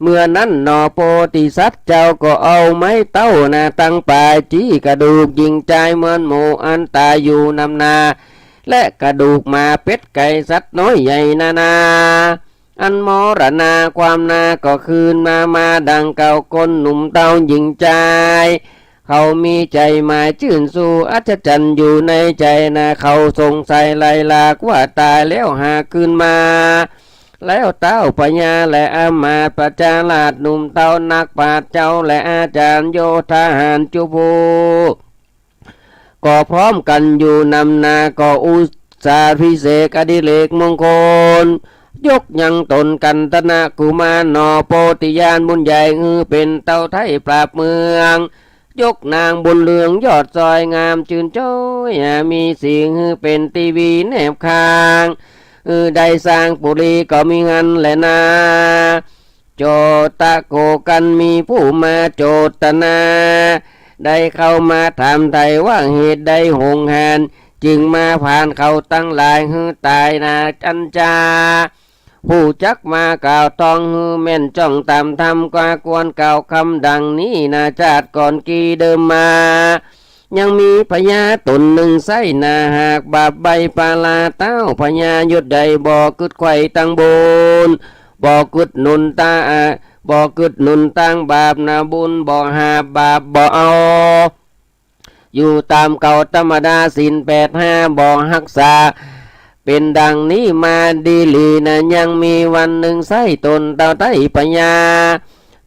เมื่อนั้นหนอโพธิสัตว์เจ้าก็เอาไม้เต้านา ตังป๋ายจี้กระดูกหญิงจายเหมือนหมู่อันต๋ายอยู่นำนา และกระดูกหมาเป็ดไก่สัตว์น้อยใหญ่นานา อันมรณาความนาก็คืนมา มาดังเก่า คนหนุ่มเต้าหญิงจาย เขามีใจ๋หมายจื้นสู้ อัศจรรย์อยู่ในใจ๋นา เขาสงสัยไหลหลากว่าต๋ายแล้วหาคืนมา แล้วเต้าพญาและอำมาตย์ประชาราษฎร์ หนุ่มเต้านักปราชญ์เจ้าและอาจารย์โยธาหารจุภู ก็พร้อมกั๋นอยู่นำนา ก็อุสสาภิเษกอดิเรกมงคล ยกยังต๋นกันตนะกุมารหนอ โพธิญาณบุญใหญ่ หื้อเป๋นเต้าไท้ปราบเมือง ยกนางบุญเรืองยอดซอย งามจื้นจ้อย อ่า มีสีหื้อเป๋นทีวีแนบข้าง หื้อได้สร้างปุรีก็มีหั้นแลนา โจตโก กันมีผู้มาโจตนา ได้เข้ามาถามไถ่ว่าเหตุใดหงหาน จึงมาผ่านเขาตังหลายหื้อต๋ายนา อันจา ผู้จักมากล่าวต้องหื้อแม่นจ้องต๋ามธรรม กว่าควรกล่าวกำดังนี้นา จาติก่อนกี้เดิมมา ยังมีพญาต๋นนึ่งไส้นา หากบาปใบ้ปาราเต้า พญายศใหญ่บ่กึ๊ดใค่ตางบุญ บ่กึ๊ดหนุนตา บ่กึ๊ดหนุนตางบาปนา บุญบ่หาบ บาปบ่เอา อยู่ต๋ามเก่าธรรมดา ศีลแปดห้าบ่ฮักษา เป๋นดังนี้มาดีหลีนา ยังมีวันนึ่งไส้ต๋นเต้าไต้พญา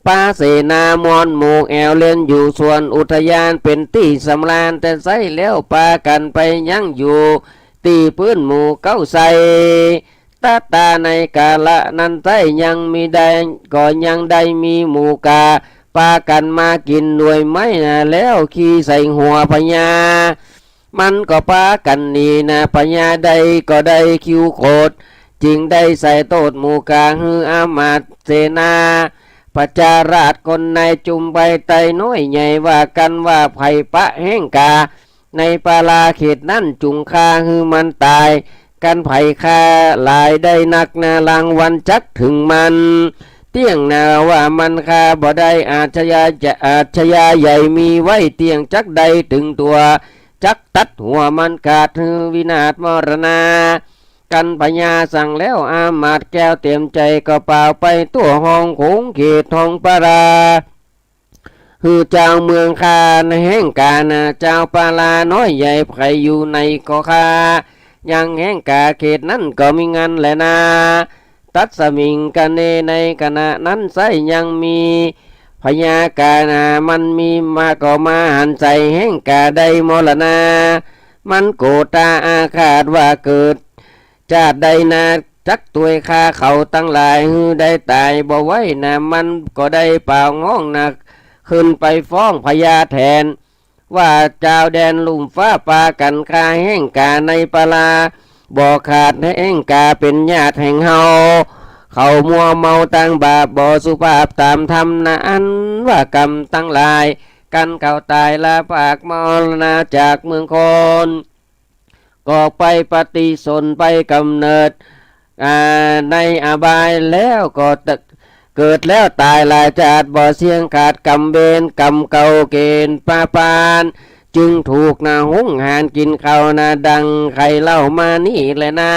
ปาเสนามวลหมู่แอ่วเล่นอยู่สวนอุทยาน เป๋นตี้สำราญแต๊ไส้แล้ว ปากั๋นไปยั้งอยู่ตี้ปื๊นหมู่เก๊าไส้ ตะตาในกาละนั้นไส้ยังมีได้ ก็ยังได้มีหมู่ก๋า ปากั๋นมากิ๋นหน่วยไม้นา แล้วขี้ใส่หัวพญา มันก็ปากั๋นหนีนา พญาได้ก็ได้คิวโขด จึงได้ใส่โต้ษหมู่ก๋า หื้ออามาตย์เสนา ประชาราษฎร์คนในจุมไปไต่น้อยใหญ่ ว่ากั๋นว่าใผปะแห้งก๋า ในปาราเขตนั้นจุ่งฆ่าหื้อมันต๋าย กั๋นใผฆ่าหลายได้นักนา รางวัลจักเถิงมัน เตี้ยงนาว่ามันฆ่าบ่ได้ อาชญา อาชญาใหญ่มีไว้เตี้ยง จักได้เถิงตั๋ว จักตัดหัวมันขาดหื้อวินาศมรณา กั๋นพญาสั่งแล้ว อามาตย์แก้วเต๋มใจ๋ ก็ป่าวไปทั่วห้องโขงเขตห้องปารา หื้อจาวเมืองฆ่าแห้งก๋านา จาวปาราน้อยใหญ่ใผอยู่ไหนก็ฆ่า ยังแห้งก๋าเขตนั้นก็มีงันแลนา ตัสมิงกะเน ในขณะนั้นไส้ยังมีพญาก๋านา มันมีมาก็มาหันใส่แห้งก๋าได้มรณา มันโกรธาอาฆาตว่าเกิด จาติใดนา จักตวยฆ่าเขาตังหลายหื้อได้ต๋ายบ่ไหวนา มันก็ได้ป่าวฮ้องนา ขึ้นไปฟ้องพญาแถน ว่าจาวแดนลุ่มฟ้าปากั๋นฆ่าแห้งก๋าในปารา บ่ขาดแห้งก๋าเป๋นญาติแห่งเฮา เขามัวเมาตางบาป บ่สุภาพต๋ามธรรมนา อันว่ากำตังหลาย กั๋นเขาต๋ายละปากมรณาจากเมืองคน ก็ไปปฏิสนไปกำเนิด อ่า ในอบายแล้วก็เกิดแล้วต๋ายหลายจาติ บ่เสี้ยงขาดกำเวร กำเก่าเกณฑ์ปาปาน จึงถูกนาหุงหารกิ๋นข้าวนา ดังใค่เล่ามานี้แลนา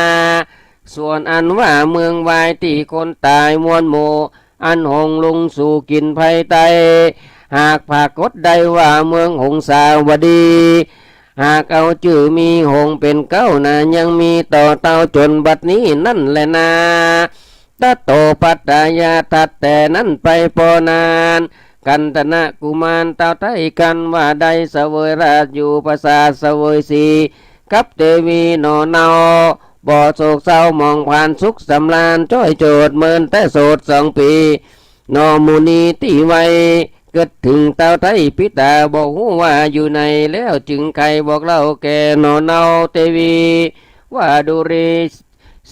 ส่วนอันว่าเมืองวายตี้คนต๋ายมวลหมู่ อันหงส์ลุงสู่กิ๋นไพใต้ หากผากฏได้ว่าเมืองหงสาวดี หากเอาจื้อมีหงส์เป๋นเก๊านา ยังมีต่อเต้าจ๋นบัดนี้นั้นแลนา ตะโตปัตตายา ตัดแต่นั้นไปปอนาน กันตนะกุมารเต้าไต้กั๋นว่าได้เสวยราชอยู่ปราสาทเสวยสี กับเตวีหนอเนา บ่โศกเศร้าหมองผลาญ สุขสำราญจ้อยโจดเมินแต่โสดสองปี๋ หนอมุนีตี้ไว เกิดเถิงเต้าไต้ปิตา บ่ฮู้ว่าอยู่ไหน แล้วจึงใค่บอกเล่าแก่หนอเนาเตวี ว่าดูรา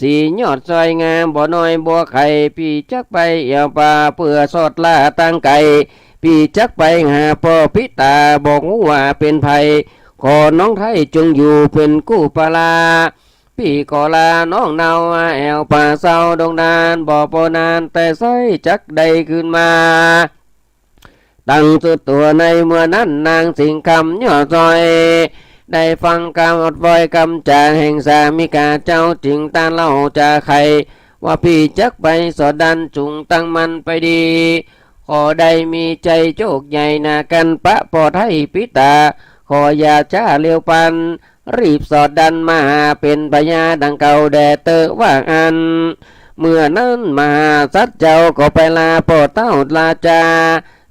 สียอดสวยงาม บ่น้อยบ่ใค่ ปี้จักไปแอ่วป่าเปื้อสอดล่าตางไก๋ ปี้จักไปหาป้อปิตา บ่ฮู้ว่าเป๋นใผ ขอน้องไต้จงอยู่เป๋นกู้ปารา ปี้ขอลาน้องเนาแอ่วป่าเศร้าดงดาน บ่ปอนานแต่ไส้จักได้คืนมา ตังสุดตั๋วในเมื่อนั้น นางสิงห์คำยอดสวย ได้ฟังกำอดวอยกำจ๋าแห่งสามิกาเจ้า จึงตรัสเล่าจาใค่ ว่าปี้จักไปสอดดันจุงตังมันไปดี ขอได้มีใจ๋โจคใหญ่นา กั๋นปะป้อไต้ปิตา ขออย่าจ๊าเร็วปัน รีบสอดดันมาหาเป๋นพญาดังเก่าแด่เต๊อะ ว่าอั้น เมื่อนั้นมหาสัตว์เจ้าก็ไปลาป้อเต้าราจา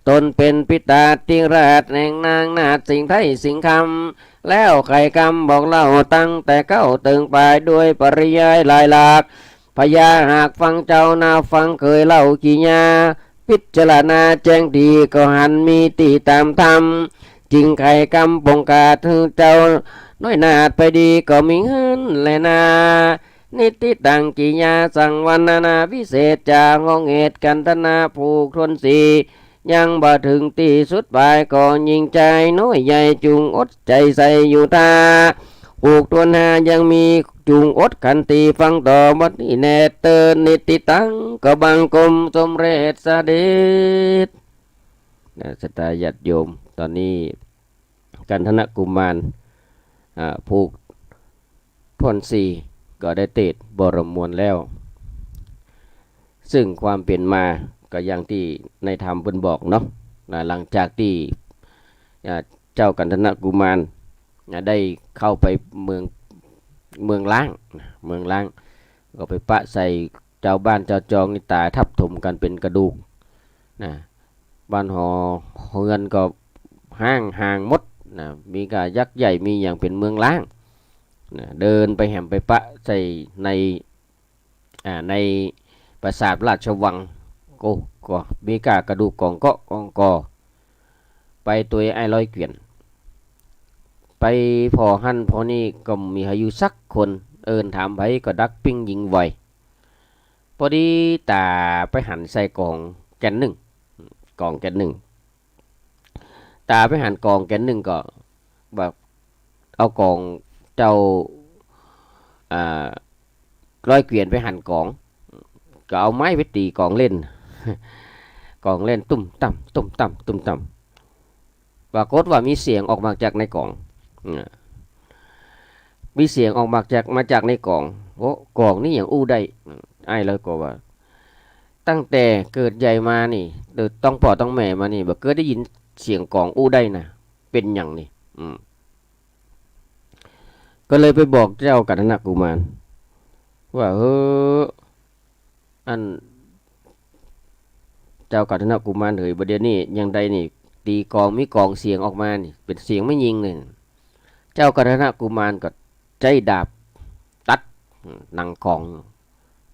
ต๋นเป๋นปิตาธิราชแห่งนางนาถสิงห์ไต้สิงห์คำ แล้วใค่กำบอกเล่าตั้งแต่เก๊าเติ่งป๋าย ด้วยปริยายหลายหลาก พญาหากฟังเจ้านาฟังเกยเล่ากิริยา พิจารณาแจ้งดีก็หันมีตี้ต๋ามธรรม จึงใค่กำปงกาดหื้อเจ้าน้อยนาถไปดีก็มีหั้นแลนา นิฏฐิตัง กิริยาสังวรรณนา วิเศษจ๋า ห้องเหตุกัณฑนะผูกถ้วนสี่ ยังบ่เถิงตี้สุดปาย ก็ยิ่งใจ๋น้อยใหญ่ จุ่งอดใจ๋ใส่อยู่ท่า ผูกถ้วนห้ายังมี จุ่งอดขันติฟังต่อ บัดนี้แน่เติน นิฏฐิตัง ขอบังคมสมเร็จเสด็จ นะ ศรัทธาญาติโยม ต๋อนนี้กัณฑนะกุมาร อ่า ผูกถ้วนสี่ ก็ได้เตศน์บรมมวลแล้ว ซึ่งความเป๋นมาก็อย่างตี้ในธรรมเปิ้นบอกเนาะ นะ หลังจากตี้ อ่า เจ้ากัณฑนะกุมาร นะ ได้เข้าไปเมือง เมืองล้าง นะ เมืองล้าง ก็ไปปะใส่จาวบ้านจาวจองนี่ต๋ายทับถมกั๋นเป๋นกระดูก นะ บ้านหอเฮือนก็ฮ้างห่างหมด นะ มีก้ายักษ์ใหญ่ มีหยังเป๋นเมืองล้าง นะ เดินไปแหมไปปะใส่ใน อ่า ในปราสาทราชวัง โอ้ ก็มีก้ากระดูกก๋องเกาะก๋องก่อ ไปตวยอ้ายร้อยเกวียน ไปผ่อหั้นผ่อนี่ก็บ่มีใผอยู่สักคน เอิ้นถามใผก็ดักปิ้งยิงวอย ปอดีต๋าไปหันใส่ก๋องแก่นนึ่ง ก๋องแก่นนึ่ง ต๋าไปหันก๋องแก่นนึ่งก็ แบบ เอาก๋องเจ้า อ่า ร้อยเกวียนไปหันก๋อง ก็เอาไม้ไปตี๋ก๋องเล่น ก๋องเล่นตุ้มตั้ม ตุ้มตั้ม ตุ้มตั้ม ปรากฏว่ามีเสียงออกมาจากในก๋อง อ่า มีเสียงออกมาจาก มาจากในก๋อง โอ้ ก๋องนี่หยังอู้ได้ อ้ายร้อยก็ว่า ตั้งแต่เกิดใหญ่มานี่ เอ่อ ต้องป้อต้องแม่มานี่ บ่เกยได้ยินเสียงก๋องอู้ได้นะ เป๋นหยังนี่ อืม ก็เลยไปบอกเจ้ากัณฑนะกุมาร ว่า เฮ้อ อัน เจ้ากัณฑนะกุมารเหย บ่าเดี่ยวนี้ยังใดนี่ ตี๋ก๋องมีก๋องเสียงออกมานี่ เป๋นเสียงแม่ญิงเลย เจ้ากัณฑนะกุมารก็ใจ๊ดาบตัด อืม หนังก๋อง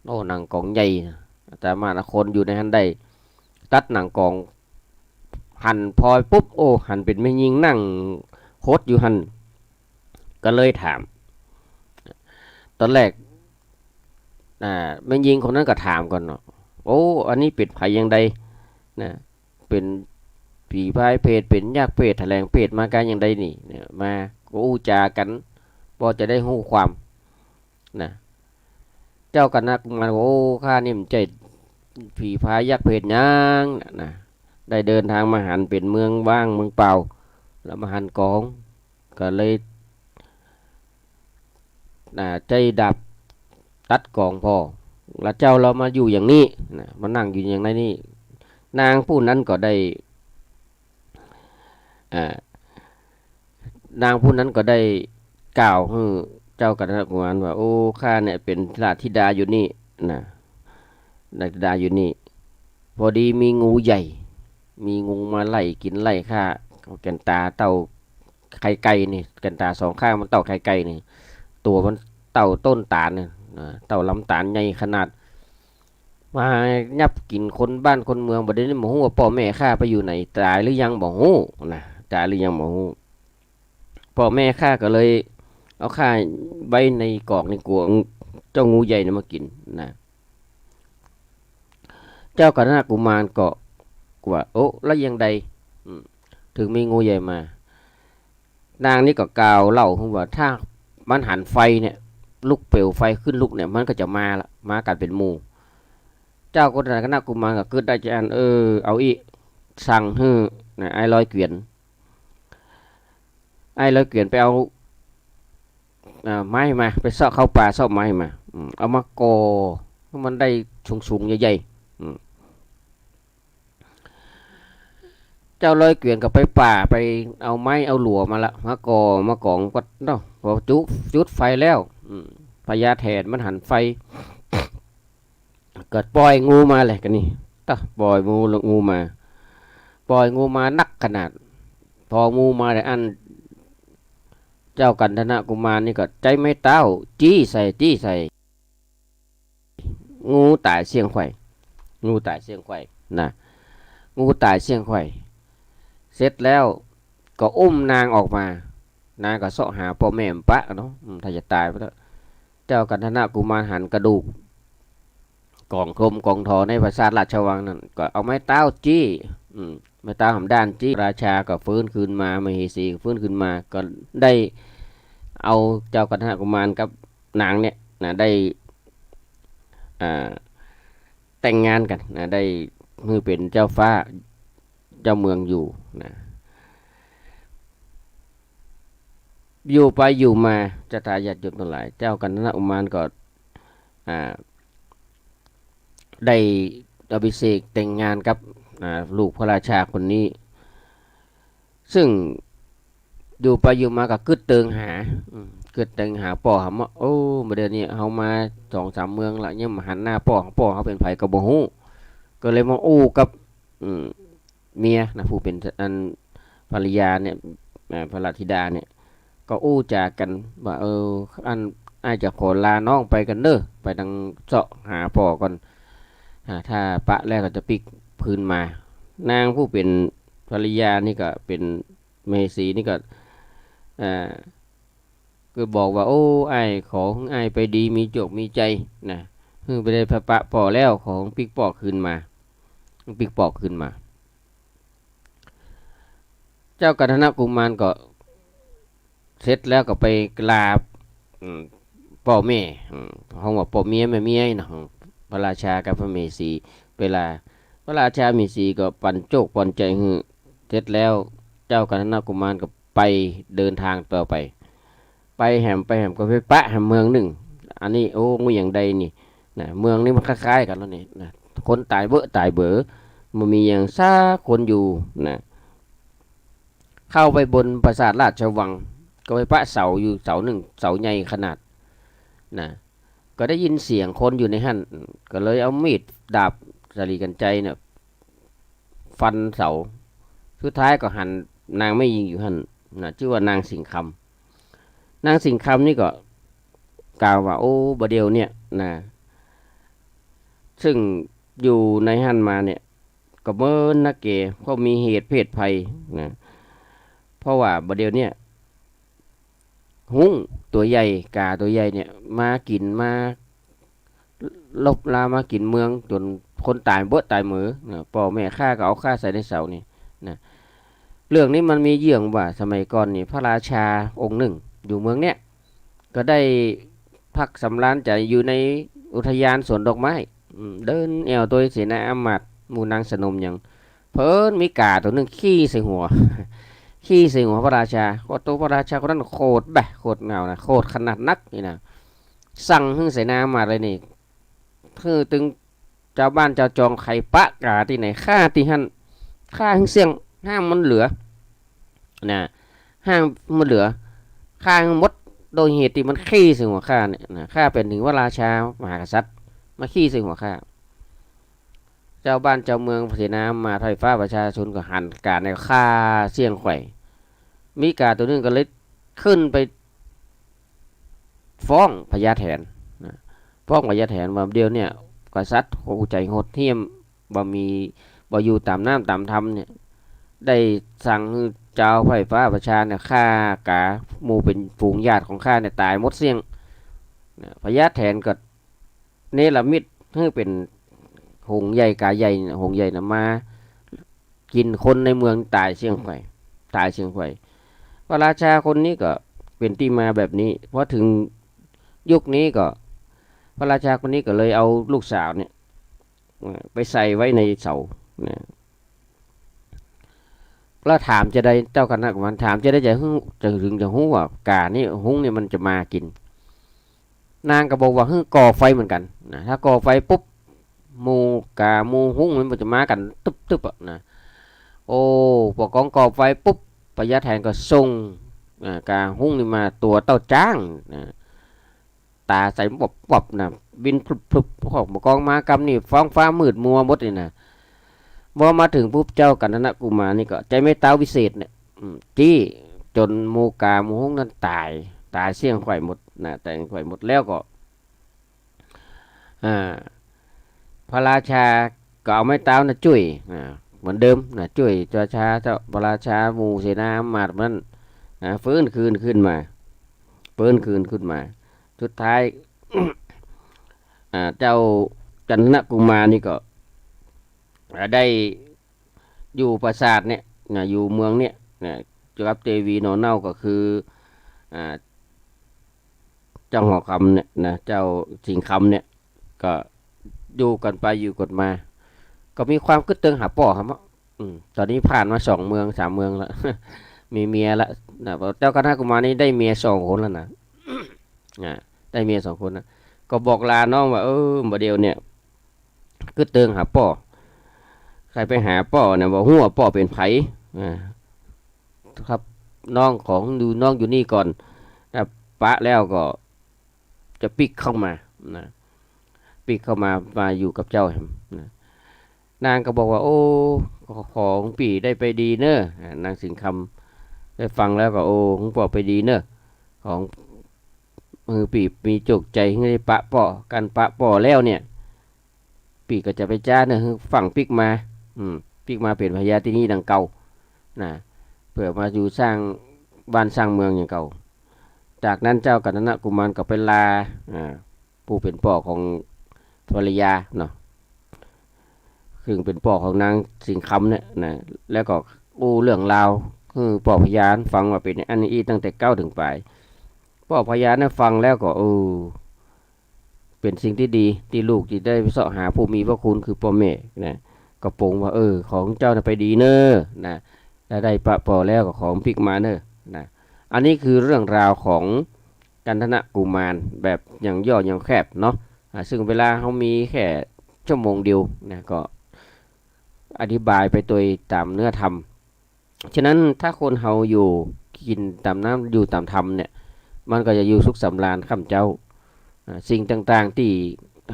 โอ้ หนังก๋องใหญ่นะ อาตมาละคนอยู่ในหั้นได้ ตัดหนังก๋อง หันผ่อปุ๊บ โอ้ หันเป๋นแม่ญิงนั่งขดอยู่หั้น ก็เลยถาม ต๋อนแรก อ่า แม่ญิงคนนั้นก็ถามก่อนเนาะ โอ้ อันนี้เป๋นใผอย่างใดนะ เป๋นผีพรายเปรต เป๋นยักษ์เปรต แถลงเปรตมาก้าอย่างใดนี่ เนี่ย มาก็อู้จ๋ากั๋น ปอจะได้ฮู้ความ นะ เจ้ากัณฑนะกุมารว่า โอ้ ข้านี่บ่ใจ้ผีพรายยักษ์เปรตหยังนะ ได้เดินทางมาหั้นเป๋นเมืองว่างเมืองเปล่า แล้วมาหันก๋อง ก็เลย อ่า ใจ๊ดาบตัดก๋องผ่อ แล้วเจ้าลอมาอยู่อย่างนี้นะ มานั่งอยู่อย่างในนี่ นางผู้นั้นก็ได้ อ่า นางผู้นั้นก็ได้กล่าวหื้อเจ้ากัณฑนะกุมารว่า โอ้ ข้าเนี่ยเป๋นราชธิดาอยู่นี่นะ ราชธิดาอยู่นี่ ปอดีมีงูใหญ่ มีงูมาไล่กิ๋นไล่ฆ่า แก่นต๋าเต้าไข่ไก่นี่ แก่นต๋าสองข้างมันเต้าไข่ไก่นี่ ตั๋วมันเต้าต้นต๋าลนี่นะ เต้าลำต๋าลใหญ่ขนาด มายับกิ๋นคนบ้านคนเมือง บ่าเดี่ยวนี้บ่ฮู้ว่าป้อแม่ข้าไปอยู่ไหน ต๋ายหรือยังบ่ฮู้นะ ต๋ายหรือยังบ่ฮู้ ป้อแม่ข้าก็เลยเอาข้าไว้ในก๋องนี่ กั๋วเจ้างูใหญ่นี่มากิ๋นนะ เจ้ากัณฑนะกุมารก็ว่า โอ้ แล้วอย่างใด อืม เถิงมีงูใหญ่มา นางนี่ก็กล่าวเล่าหื้อว่า ถ้ามันหันไฟเนี่ย ลุกเปลวไฟขึ้นลุกเนี่ย มันก็จะมาละ มากั๋นเป๋นหมู่ เจ้ากัณฑนะกุมารก็กึ๊ดได้จะอั้น เออ เอาอี้ สั่งหื้อนะ อ้ายร้อยเกวียน อ้ายร้อยเกวียนไปเอา อ่า ไม้มา ไปเซาะเข้าป่าเซาะไม้มา อืม เอามาก่อหื้อมันได้สูงๆ ใหญ่ๆ อืม เจ้าร้อยเกวียนก็ไปป่า ไปเอาไม้เอาหลัวมาละ มาก่อ มาก๋องก็เนาะ พอจุด จุดไฟแล้ว อืม พญาแถนมันหันไฟ ก็ป่อยงูมาเลย ก็นี่ ตะ ป่อยงู งูมา ป่อยงูมานักขนาด ปองูมาแล้วอั้น เจ้ากัณฑนะกุมารนี่ก็ใจ๊ไม้เต๊า จี้ใส่ จี้ใส่ งูต๋ายเสี้ยงไขว่ งูต๋ายเสี้ยงไขว่นะ งูต๋ายเสี้ยงไขว่ เสร็จแล้วก็อุ้มนางออกมา นางก็เซาะหาป้อแม่บ่ปะเนาะ อืม ถ้าจะต๋ายไปแล้ว เจ้ากัณฑนกุมารหันกระดูกก๋องทมก๋องถอในปราสาทราชวังนั้น ก็เอาไม้เท้าจี้ อืม ไม้เท้าหำด้านจี้ ราชาก็ฟื้นคืนมา มเหสีก็ฟื้นคืนมา ก็ได้เอาเจ้ากัณฑนกุมารกับนางเนี่ยนะ ได้ อ่า แต่งงานกั๋นนะ ได้หื้อเป๋นเจ้าฟ้าเจ้าเมืองอยู่นะ อยู่ไปอยู่มา ศรัทธาญาติโยมตังหลาย เจ้ากัณฑนกุมารก็ อ่า ได้อภิเษกแต่งงานกับ อ่า ลูกพระราชาคนนี้ ซึ่งอยู่ไปอยู่มาก็กึ๊ดเติงหา อืม กึ๊ดเติงหาป้อหาเมาะ โอ้ บ่าเดี่ยวนี้เฮามาสองสามเมืองละ ยังบ่หันหน้าป้อ ป้อเฮาเป๋นใผก็บ่ฮู้ ก็เลยมาอู้กับ อืม เมียนะ ผู้เป๋นอันภรรยาเนี่ย อ่า พระราชธิดาเนี่ย ก็อู้จ๋ากั๋นว่า เออ อัน อ้ายจะขอลาน้องไปก่อนเน่อ ไปตังเซาะหาป้อก่อน อ่า ถ้าปะแล้วก็จะปิ๊กคืนมา นางผู้เป๋นภรรยานี่ก็เป๋นมเหสีนี่ก็ อ่า ก็บอกว่า โอ้ อ้าย ขอหื้ออ้ายไปดี มีโจคมีชัยนะ หื้อบ่ได้ปะป้อแล้ว ขอปิ๊กป้อคืนมา ปิ๊กป้อคืนมา เจ้ากัณฑนกุมารก็เสร็จแล้วก็ไปกราบ อืม ป้อแม่ อืม ฮ้องว่าป้อเมียแม่เมียเนาะ อืม พระราชากับพระมเหสี ไปลา พระราชามเหสีก็ปั๋นโจคปั๋นชัยหื้อ เสร็จแล้ว เจ้ากัณฑนกุมารก็ไปเดินทางต่อไป ไปแหมไปแหมก็ไปปะแหมเมืองนึ่ง อันนี้ โอ้ งูอย่างใดนี่นะ เมืองนี้มันคล้ายๆ กั๋นแล้วนี่นะ คนต๋ายเบ้อต๋ายเบ๋อ บ่มีหยังสักคนอยู่นะ เข้าไปบนปราสาทราชวัง ก็ไปปะเสาอยู่เสานึ่ง เสาใหญ่ขนาดนะ ก็ได้ยินเสียงคนอยู่ในหั้น ก็เลยเอามีดดาบสาลีกัญไชยเนี่ย ฟันเสา สุดท้ายก็หันนางแม่หญิงอยู่หั้นนะ จื้อว่านางสิงห์คำ นางสิงห์คำนี่ก็กล่าวว่า โอ้ บ่าเดี่ยวเนี่ยนะ ซึ่งอยู่ในหั้นมาเนี่ย ก็เมินนักเก เพราะมีเหตุเพศภัยนะ เพราะว่าบ่าเดี่ยวเนี่ย ฮุ้งตั๋วใหญ่ ก๋าตั๋วใหญ่เนี่ย มากิ๋น มาลบลา มากิ๋นเมือง จ๋นคนต๋ายเบ้อต๋ายเบ๋อนะ ป้อแม่ข้าก็เอาข้าใส่ในเสานี่นะ เรื่องนี้มันมีเยื่องว่า สมัยก่อนนี่ พระราชาองค์นึ่งอยู่เมืองเนี่ย ก็ได้พักสำราญใจ๋อยู่ในอุทยานสวนดอกไม้ อืม เดินแอ่วตวยเสนาอามาตย์ หมู่นางสนมหยัง เผินมีก๋าตั๋วนึ่งขี้ใส่หัว ขี้ใส่หัวพระราชา ก็ตั๋วพระราชาคนนั้นโขดแบะ โขดเหง้านะ โขดขนาดนักนี่นะ สั่งหื้อเสนาอามาตย์เลยนี่ หื้อตึงจาวบ้านจาวจองใผปะก๋าตี้ไหน ฆ่าตี้หั้น ฆ่าหื้อเสี้ยง ห้ามมันเหลือนะ ห้ามมันเหลือ ฆ่าหื้อหมด โดยเหตุตี้มันขี้ใส่หัวข้าเนี่ยนะ ข้าเป๋นเถิงพระราชามหากษัตริย์ มาขี้ใส่หัวข้า จาวบ้านจาวเมือง เสนาอามาตย์ ไพร่ฟ้าประชาชนก็หันก๋าเนี่ยฆ่าเสี้ยงไขว่ มีก๋าตั๋วนึ่งก็เลยขึ้นไปฟ้องพญาแถนนะ ฟ้องพญาแถนว่า เดี๋ยวเนี่ยกษัตริย์ผู้ใจ๋โหดเหี้ยม บ่มี บ่อยู่ต๋ามน้ำต๋ามธรรมเนี่ย ได้สั่งหื้อจาวไพร่ฟ้าประชาเนี่ยฆ่าก๋าหมู่เป๋นฝูงญาติของข้าเนี่ยต๋ายหมดเสี้ยงนะ พญาแถนก็เนรมิตหื้อเป๋นหงส์ใหญ่ก๋าใหญ่เนี่ย หงส์ใหญ่น่ะมากิ๋นคนในเมืองต๋ายเสี้ยงไขว่ ต๋ายเสี้ยงไขว่ พระราชาคนนี้ก็เป๋นตี้มาแบบนี้ พอเถิงยุคนี้ก็ พระราชาคนนี้ก็เลยเอาลูกสาวเนี่ย เอ่อ ไปใส่ไว้ในเสานะ แล้วถามจาใด เจ้ากัณฑนกุมารถามจาใดจะหื้อ จะเถิงจะฮู้ว่าก๋านี่ ฮุ้งนี่มันจะมากิ๋น นางก็บอกว่าหื้อก่อไฟเหมือนกั๋นนะ ถ้าก่อไฟปุ๊บ หมู่ก๋าหมู่ฮุ้งมันจะมากั๋นตึ๊บๆ อะนะ โอ้ ปอกองก่อไฟปุ๊บ พญาแถนก็ส่ง อ่า ก๋าฮุ้งนี่มาตั๋วเต้าจ๊างนะ ต๋าใสวับๆ นะ บินพลึบๆ พอปอกองมากำนี่ ฟ้องฟ้ามืดมัวหมดนี่นะ พอมาเถิงปุ๊บ เจ้ากัณฑนกุมารนี่ก็ใจ๊ไม้เท้าวิเศษเนี่ย อืม จี้จ๋นหมู่ก๋าหมู่ฮุ้งนั้นต๋าย ต๋ายเสี้ยงไขว่หมดนะ ต๋ายเสี้ยงไขว่หมด แล้วก็ อ่า พระราชาก็เอาไม้เท้าน่ะจุ้ย อ่า เหมือนเดิมนะ จุ้ยราชาเจ้า พระราชาหมู่เสนาอามาตย์นั้นนะ ฟื้นคืนขึ้นมา ฟื้นคืนขึ้นมา สุดท้าย อ่า เจ้ากันทนกุมารนี่ก็ อ่า ได้อยู่ปราสาทเนี่ยนะ อยู่เมืองเนี่ยนะ กับเตวีหน่อเน่าก็คือ อ่า เจ้าหอคำเนี่ยนะ เจ้าสิงห์คำเนี่ย ก็อยู่กั๋นไปอยู่กั๋นมา ก็มีความกึ๊ดเติงหาป้อครับ อืม ต๋อนนี้ผ่านมาสองเมืองสามเมืองละ มีเมียละนะ เจ้ากันทนกุมารนี่ได้เมียสองคนแล้วนะ อ่า ได้เมียสองคนนะ ก็บอกลาน้องว่า เออ บ่าเดี่ยวเนี่ย กึ๊ดเติงหาป้อ ใค่ไปหาป้อเนี่ย บ่ฮู้ว่าป้อเป๋นใผ อ่า ครับ น้องขออยู่ น้องอยู่นี่ก่อน ถ้าปะแล้วก็จะปิ๊กเข้ามานะ ปิ๊กเข้ามา มาอยู่กับเจ้าแหมนะ นางก็บอกว่า โอ้ ขอ ขอของปี้ได้ไปดีเน่อ อ่า นางสิงห์คำได้ฟังแล้วก็ โอ้ ของป้อไปดีเน่อ ของ เออ ปี้มีโจคใจ๋หื้อได้ปะป้อ กั๋นปะป้อแล้วเนี่ย ปี้ก็จะไปจ๊าเน่อ หื้อฟั่งปิ๊กมา อืม ปิ๊กมาเป๋นพญาที่นี่ดังเก่านะ เปื้อมาอยู่สร้างบ้านสร้างเมืองอย่างเก่า จากนั้นเจ้ากันทนกุมารก็ไปลา อ่า ผู้เป๋นป้อของภรรยาเนาะ ซึ่งเป๋นป้อของนางสิงห์คำเนี่ยนะ แล้วก็อู้เรื่องราวหื้อป้อพญาฟังว่าเป๋นอันนี้อี้ตั้งแต่เก๊าเถิงป๋าย ป้อพญาเนี่ยฟังแล้วก็ เออ เป๋นสิ่งตี้ดี ตี้ลูกจะได้เซาะหาผู้มีพระคุณคือป้อแม่นะ ก็ปลงว่า เออ ของเจ้าน่ะไปดีเน่อนะ ถ้าได้ปะป้อแล้วก็ของปิ๊กมาเน่อนะ อันนี้คือเรื่องราวของกันทนกุมารแบบอย่างย่ออย่างแคบเนาะ อ่า ซึ่งเวลาเฮามีแค่ชั่วโมงเดียวนะ ก็อธิบายไปโดยต๋ามเนื้อธรรม ฉะนั้นถ้าคนเฮาอยู่กิ๋นต๋ามน้ำ อยู่ต๋ามธรรมเนี่ย มันก็จะอยู่สุขสำราญค่ำเจ๊า อ่า สิ่งต่างๆ ตี้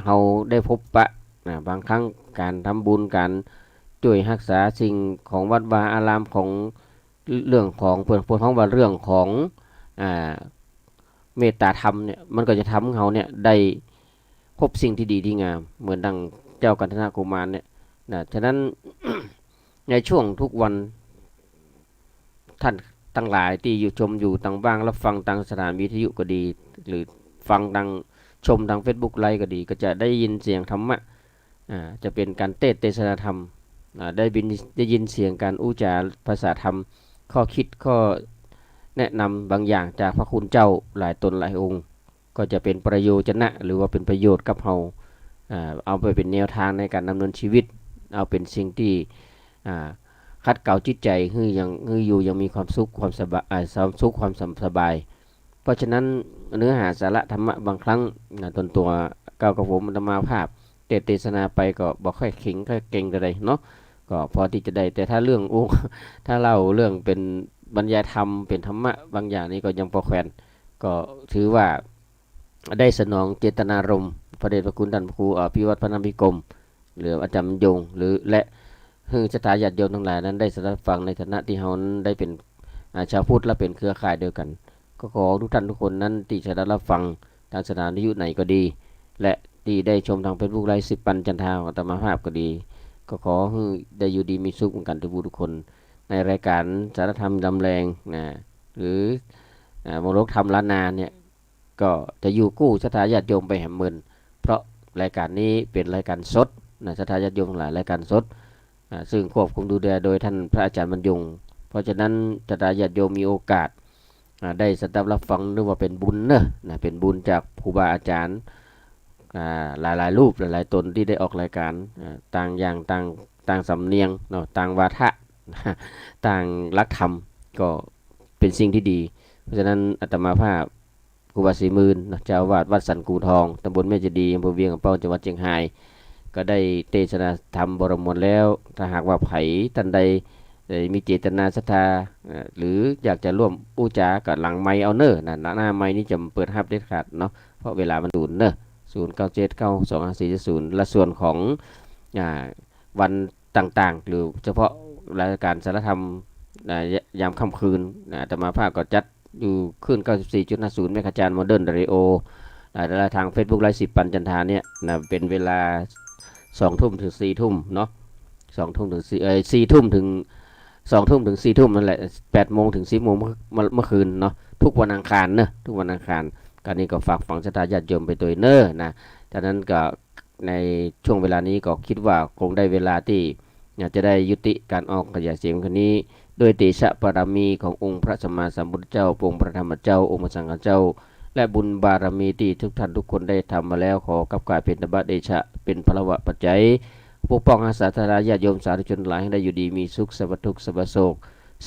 เฮาได้พบปะ อ่า บางครั้งก๋านทำบุญ ก๋านจ้วยฮักษาสิ่งของวัดวาอาราม ของเรื่องของเปิ้น เปิ้นฮ้องว่าเรื่องของ อ่า เมตตาธรรมเนี่ย มันก็จะทำหื้อเฮาเนี่ยได้พบสิ่งตี้ดีตี้งาม เหมือนดังเจ้ากันทนกุมารเนี่ยนะ ฉะนั้น ในช่วงทุกวัน ท่านตังหลายตี้อยู่ชมอยู่ตางบ้าน รับฟังตางสถานีวิทยุก็ดี หรือฟังตาง ชมตางเฟซบุ๊กไลฟ์ก็ดี ก็จะได้ยินเสียงธรรมะ อ่า จะเป๋นก๋านเตสน์เตสนาธรรม อ่า ได้ยิน ได้ยินเสียงก๋านอู้จ๋าภาษาธรรม ข้อคิดข้อแนะนำบางอย่างจากพระคุณเจ้าหลายต๋นหลายองค์ ก็จะเป๋นประโยชนะ หรือว่าเป๋นประโยชน์กับเฮา อ่า เอาไปเป๋นแนวทางในก๋านดำเนินชีวิต เอาเป๋นสิ่งตี้ อ่า ขัดเกลาจิตใจ๋หื้อยัง หื้ออยู่ยังมีความสุขความสบาย อ่า ความสุขความสบาย เพราะฉะนั้นเนื้อหาสาระธรรมะบางครั้งนะ ต๋นตั๋วเก่ากับผมอาตมาภาพเตสน์เตสนาไปก็บ่ค่อยเก่ง ค่อยเก่งเต้าใดเนาะ ก็พอตี้จะได้ แต่ถ้าเรื่องอู้ ถ้าเล่าเรื่องเป๋นบรรยายธรรม เป๋นธรรมะบางอย่างนี่ก็ยังปอแขวน ก็ถือว่าได้สนองเจตนารมณ์พระเดชพระคุณต้านพระครูอภิวัฒน์พนมพิกรม หรืออาจ๋ารย์ยง หรือ และหื้อศรัทธาญาติโยมตังหลายนั้นได้สดับฟังในฐานะตี้เฮานั้นได้เป๋น อ่า ชาวพุทธและเป๋นเครือข่ายเดียวกั๋น ก็ขอทุกท่านทุกคนนั้นตี้สดับฟังตางสถานีวิทยุไหนก็ดี และตี้ได้ชมตางเฟซบุ๊กไลฟ์สิบปันจันทราของอาตมาภาพก็ดี ก็ขอหื้อได้อยู่ดีมีสุขเหมือนกั๋นทุกผู้ทุกคน ในรายก๋านสาระธรรมลำแลงนะ หรือ อ่า มรดกธรรมล้านนาเนี่ย ก็จะอยู่กู้ศรัทธาญาติโยมไปแหมเมิน เพราะรายก๋านนี้เป๋นรายก๋านสดนะ ศรัทธาญาติโยมตังหลาย รายก๋านสด อ่า ซึ่งควบคุมดูแลโดยต้านพระอาจ๋ารย์บรรยง เพราะฉะนั้นศรัทธาญาติโยมมีโอกาส อ่า ได้สดับรับฟัง นึกว่าเป๋นบุญเนาะ นะ เป๋นบุญจากครูบาอาจ๋ารย์ อ่า หลายๆ รูปหลายๆ ต๋นตี้ได้ออกรายก๋าน อ่า ต่างอย่างต่าง ต่างสำเนียงเนาะ ต่างวาทะ ต่างหลักธรรม ก็เป๋นสิ่งตี้ดี เพราะฉะนั้นอาตมาภาพ ครูบาศรีหมื่นเนาะ เจ้าอาวาสวัดสันกู่ทอง ตำบลแม่เจดีย์ อำเภอเวียงป่าป้อง จังหวัดเจียงฮาย ก็ได้เตสนาธรรมบ่หลายมวลแล้ว ถ้าหากว่าใผต้านใด เอ่อ มีเจตนาศรัทธา เอ่อ หรืออยากจะร่วมอู้จ๋าก็หลังไมค์เอาเน่อนะ หน้าไมค์นี่จะบ่เปิดฮับเด็ดขาดเนาะ เพราะเวลามันศูนย์เน่อ ศูนย์เก้าเจ็ดเก้าสองห้าสี่เจ็ดศูนย์ และส่วนของ อ่า วันต่างๆ หรือเฉพาะรายก๋านสาระธรรม นะ ย- ยามค่ำคืนนะ อาตมาภาพก็จัดอยู่คลื่น เก้าสิบสี่จุดห้าศูนย์ เมกะเฮิรตซ์ โมเดิร์นเรดิโอ อ่า และตางเฟซบุ๊กไลฟ์สิบปันจันทราเนี่ยนะ เป๋นเวลา สองทุ่มเถิงสี่ทุ่มเนาะ สองทุ่มเถิงสี่ เอ่อ สี่ทุ่มเถิง สองทุ่มเถิงสี่ทุ่มนั่นแหละ แปดโมงเถิงสิบโมงเมื่อ- เมื่อ- เมื่อคืนเนาะ ทุกวันอังคารเนาะ ทุกวันอังคาร ก๋านนี้ก็ฝากฝังศรัทธาญาติโยมไปตวยเน้อนะ ฉะนั้นก็ในช่วงเวลานี้ก็กึ๊ดว่าคงได้เวลาตี้ จะได้ยุติก๋านออกขยายเสียงครั้งนี้ ด้วยเตชะบารมีขององค์พระสัมมาสัมพุทธเจ้า องค์พระธรรมเจ้า องค์พระสังฆเจ้า และบุญบารมีตี้ทุกท่านทุกคนได้ทำมาแล้ว ขอกับกล่าวเป๋นตบะเตชะ เป๋นพลวปัจจัย ปกป้องรักษาศรัทธาญาติโยมสาธุชนหลาย หื้อได้อยู่ดีมีสุข สัพพะทุกข์ สัพพะโศก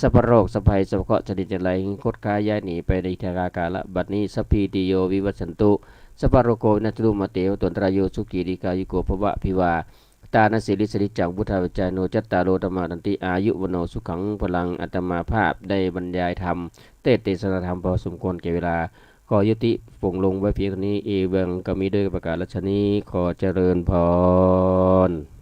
สัพพะโรค สัพพะภัย สัพพะเคราะห์ ชนิดจังไร หื้อคดคล้ายย้ายหนีไปในทีฆาตกาลบัดนี้ สัพพีติโย วิวัชชันตุ สัพพะโรโค วินัสสตุ มาเต ภวัตวันตราโย สุขี ดีฆายุโก ภะวะ อภิวา ตานะสีลิสนิจจัง วุฑฒาปะจายิโน จัตตาโร ธัมมา วัฑฒันติ อายุ วัณโณ สุขัง พลัง อาตมาภาพได้บรรยายธรรม เทศน์เตสนาธรรมพอสมควรแก่เวลา ขอยุติปงลงไว้เพียงเท่านี้ เอวัง ก็มีด้วยประการฉะนี้ ขอเจริญพร